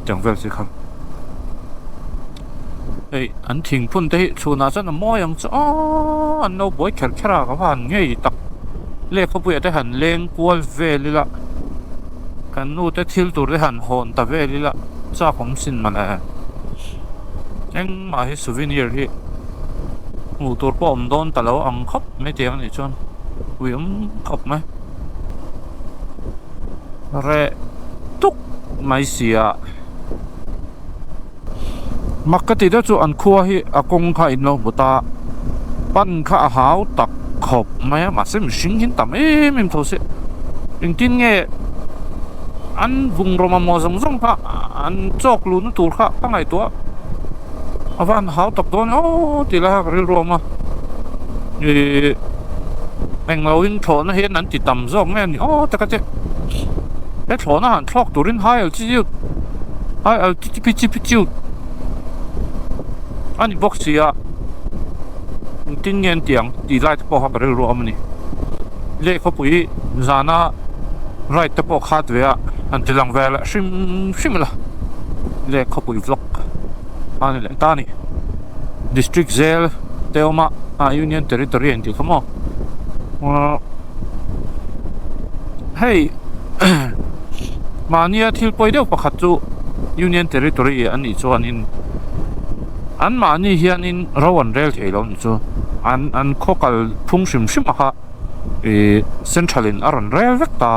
[SPEAKER 1] tiang vel chi kha. Hei an thingphun te hi chhunah chuan a mawi ang chu aw an lo buai kher kher a ka va han ngei tak lehkhapuiah te han leng kual vel ila kan nu te thil tur te han hawn ta vel ila chak awm sin mawle engmah hi souvenir hi hmuh tur pawh awm dawn ta lo ang khawp mai tiang anih chuan ui awm khawp mai reh tuk mai sia. Mak ka tih deuh chu an khua hi a kawng kha in lo hmu ta pan kha a hau tak khawp mai a mahse mihring hi an tam em em tho se engtin nge an bungraw mamawh zawng zawng kha an chawk luhna tur kha ka ngaihtuah a va han hau tak dawn aw tih lai kha ka rilru a awm a ihh englo in thlawhna hian an ti tam zawk nge ni aw taka te he thlawhna han thlawk turin high altitude high altitude a ni bawk si a engtin nge an tih ang tih lai te pawh kha ka rilru a awm a ni lehkhawpui zana ride te pawh khat ve a han ti lang ve leh hrim hrim ila lehkhawpui vlog a ni leh ta a ni district zel te awm a ah union territory an tih kha maw hei. Mahnia thil pawi deuh pakhat chu Union Territory an nih chuanin anmahni hianin ro an rel thei lo ni chu an an khaw kal phung hrim hrim a kha ih central in a rawn rel vek ta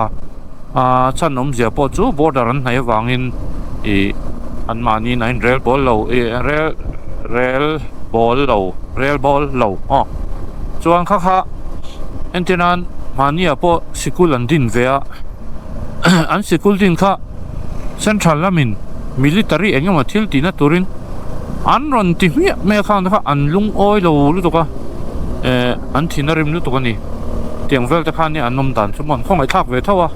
[SPEAKER 1] a chhan awmzia pawh chu border an hnaih avangin ih anmahni in a inrel bawl lo ih rel rel bawl lo rel bawl lo aw chuan kha kha entir nan mahniah pawh. Sikul an din ve a, an sikul din kha central lamin military eng emaw thil tihna turin an rawn ti hmiah mai a khang te kha an lungawi lo lutuk a eh an thin a rim lutuk a ni tiang vel te khan an awm dan chu maw an khawngaih thlak ve tho a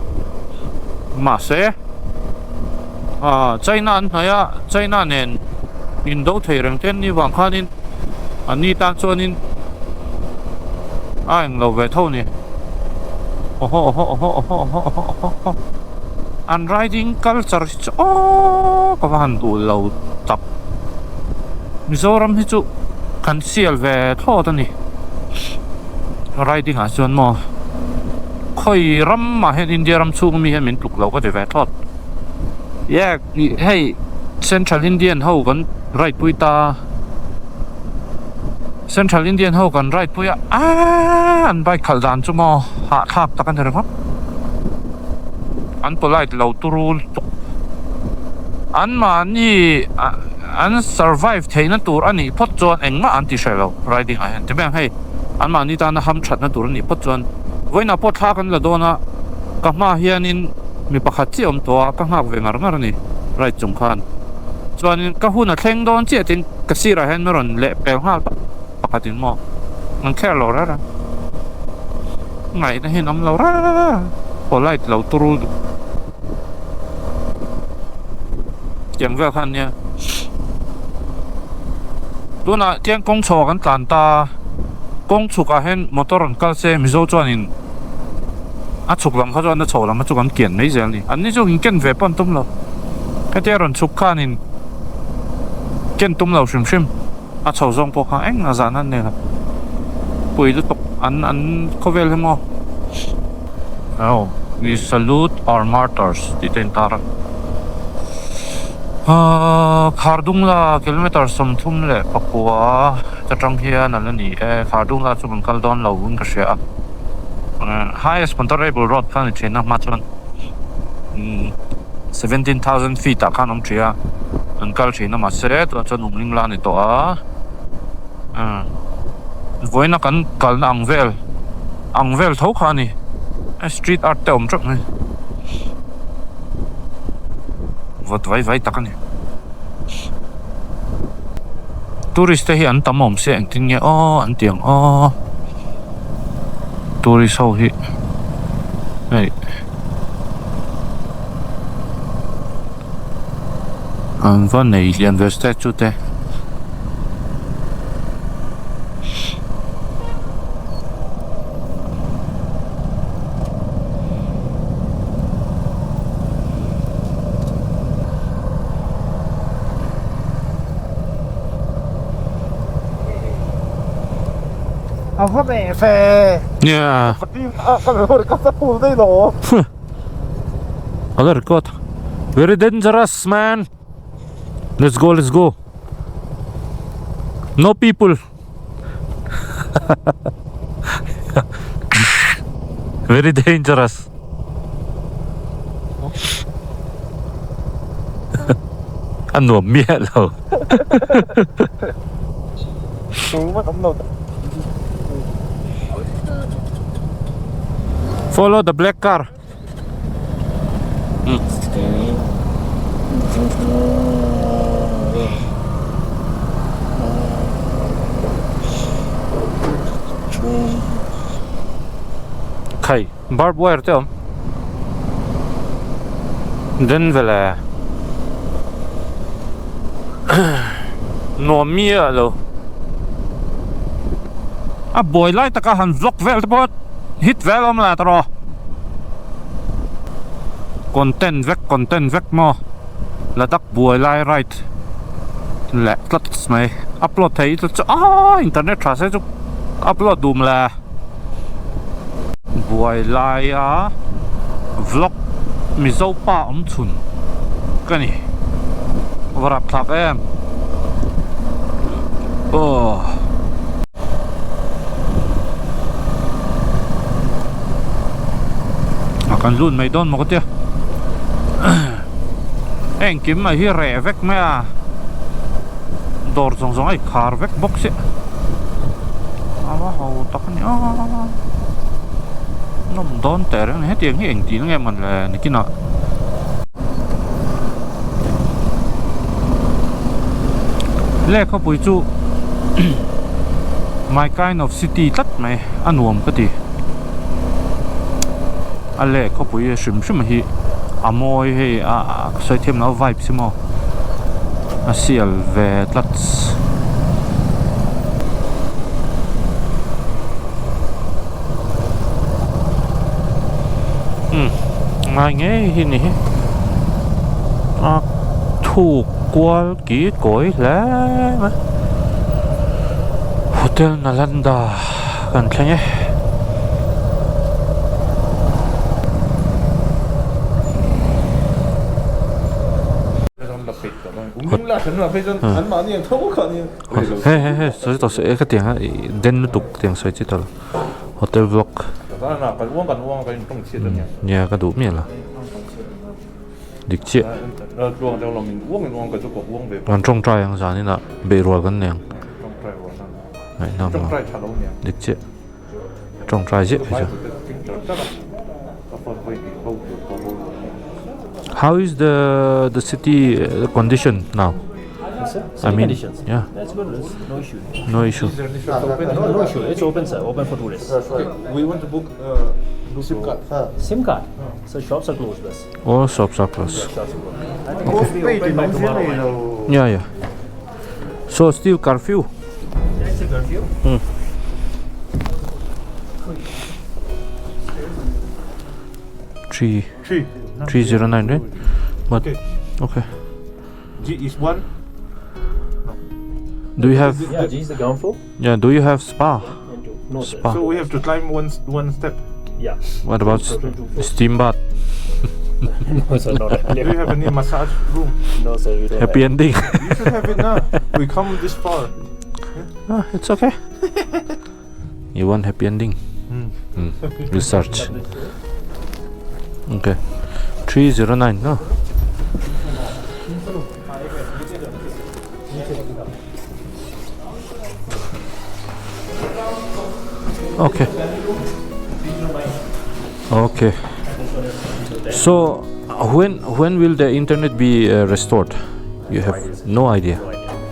[SPEAKER 1] mahse ah China an hnaih a China nen indo thei reng te an nih vang khanin an ni tan chuanin a englo ve tho a ni awhaw awhaw awhaw awhaw awhaw awhaw awhaw awhaw an riding culture hi chu aww ka va han duh lo tak Mizoram hi chu kan sial ve thlawt a ni riding ah chuan maw khawi ram ah hian India ram chhung ami hian min tluk lo ka ti ve thlawt yeah hei central Indian ho kan ride pui ta Central Indian ho kan ride pui a aaa an bike khalh dan chu maw hahthlak tak a ni ringawt an polite lo turu lutuk an mahni an survive theihna tur a nih phawt chuan engmah an ti hreh lo riding ah hian ti mai ang hei an mahni tana hamthatna tur a nih phawt chuan vawiinah pawh thla kan la dawn a ka hmaah hianin mi pakhat chiah awm tawh a ka nghak ve ngar ngar a ni ride chung khan. Chuanin ka hun a thleng dawn chiah tin ka sirah hian min rawn leh pel nghal tak pakhatin maw an kher lo reng reng ngaihna hi an awm lo reng reng. polite lo turu tiang vel kha an nia tunah tiang kawng chho ah kan tlan ta kawng chhuk ah hian motor an kal se mizo chuanin a chhuk lam kha chuan a chho lam kha chu kan kian mai zel a ni an ni chu in ken ve pawh an tum lo hetia rawn chhuk khanin ken tum lo hrim hrim. A chho zawng pawh kha eng a zahna an nei lo. Pui lutuk an an khawvel hi maw. Oh, we salute our martyrs tih te a intar a. Ahh Khardungla kilometer 34 atang hian a la ni e. Khardungla chu kan kal dawn lo in ka hria a. Highest motorable road kha a ni thin a hma chuan 17,000 feet ah khan a awm thin a. An kal thin a mahse tunah chuan umling la a ni tawh a vawiina kan kalna ang vel ang vel tho kha a ni street art te a awm teuh mai vawt vai vai tak a ni tourist te hi an tam awm sia engtin nge aw an ti ang aw tourist ho hi hei. An va nei lian ve statue te.
[SPEAKER 5] A va nei ve.
[SPEAKER 1] Yeah. Ka la record very dangerous man let's go let's go no people very dangerous a nuam miah lo follow the black car. Khai barb wire te awm den vele nuam miah lo a buai lai taka han vlog vel te pawh hit vel awm la tawh. Content vek content vek maw Ladakh buai lai ride leh tlat mai upload thei chu aaa internet tha se chu upload dum le buai laia vlog Mizo pa awm chhun ka ni va rapthlak em aw. A kan lut mai dawn maw ka tia engkim mai hi reh vek mai a dawr zawng zawng a inkhar vek bawk si a va ho tak a ni a nawm dawn teh reng a ni hetiang hi engtin nge mawn le nikinah. Lehkhapui chu my kind of city tlat mai a nuam ka ti a lehkhapui hrim hrim hi a mawi hei a sawi thiam loh vibes hi maw a sial ve tlat. Umm ngai ngei hi ni hi a thuk kual ki kawi hle mai hotel Nalanda kan thleng e. He he he sawi tawh se ka tiang a den lutuk tiang sawi chi tawh lo. Hotel vlog nia ka duh miah lo dik chiah kan tawngtai ang zan inah beihrual kan nei ang ngaihnawm lo dik chiah tawngtai ziah phei chu how is the the city condition now. I mean, yeah.
[SPEAKER 9] That's good. No issue.
[SPEAKER 1] No issue.
[SPEAKER 9] No, no issue. It's open, sir. Open for tourists.
[SPEAKER 7] We want to book. SIM card.
[SPEAKER 9] SIM card. So shops are closed, bas.
[SPEAKER 1] All shops are closed.
[SPEAKER 9] I think okay. Be open by tomorrow.
[SPEAKER 1] Yeah, yeah. So still curfew.
[SPEAKER 9] Yeah, it's a curfew.
[SPEAKER 1] Hmm. 3
[SPEAKER 7] 3
[SPEAKER 1] 309, right? But
[SPEAKER 7] Okay.
[SPEAKER 1] okay.
[SPEAKER 7] G is 1.
[SPEAKER 1] Do you have
[SPEAKER 9] Yeah, G is the ground floor
[SPEAKER 1] yeah, do you have spa?
[SPEAKER 9] and 2. No, sir.
[SPEAKER 1] Spa.
[SPEAKER 7] So we have to climb one step.
[SPEAKER 9] Yeah.
[SPEAKER 1] What about
[SPEAKER 9] Total 2 floors.
[SPEAKER 1] steam bath?
[SPEAKER 9] No, sir, not
[SPEAKER 7] Do you
[SPEAKER 9] available.
[SPEAKER 7] have any massage room?
[SPEAKER 9] No, sir, we don't
[SPEAKER 1] Happy
[SPEAKER 9] have.
[SPEAKER 1] ending.
[SPEAKER 7] You should have it now. We come this far.
[SPEAKER 1] Ah, it's okay. You want happy ending?
[SPEAKER 7] Hmm.
[SPEAKER 1] Research. Okay. 309, no? Okay. Okay. So when will the internet be restored? You have no idea.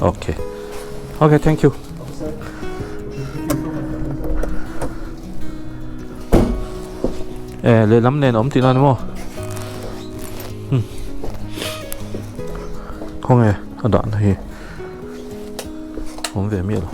[SPEAKER 1] Okay. Okay, thank you. Eh, lehlam nen awm tihna ni maw? Hmm. Khawnge a dahna hi awm ve miah lo.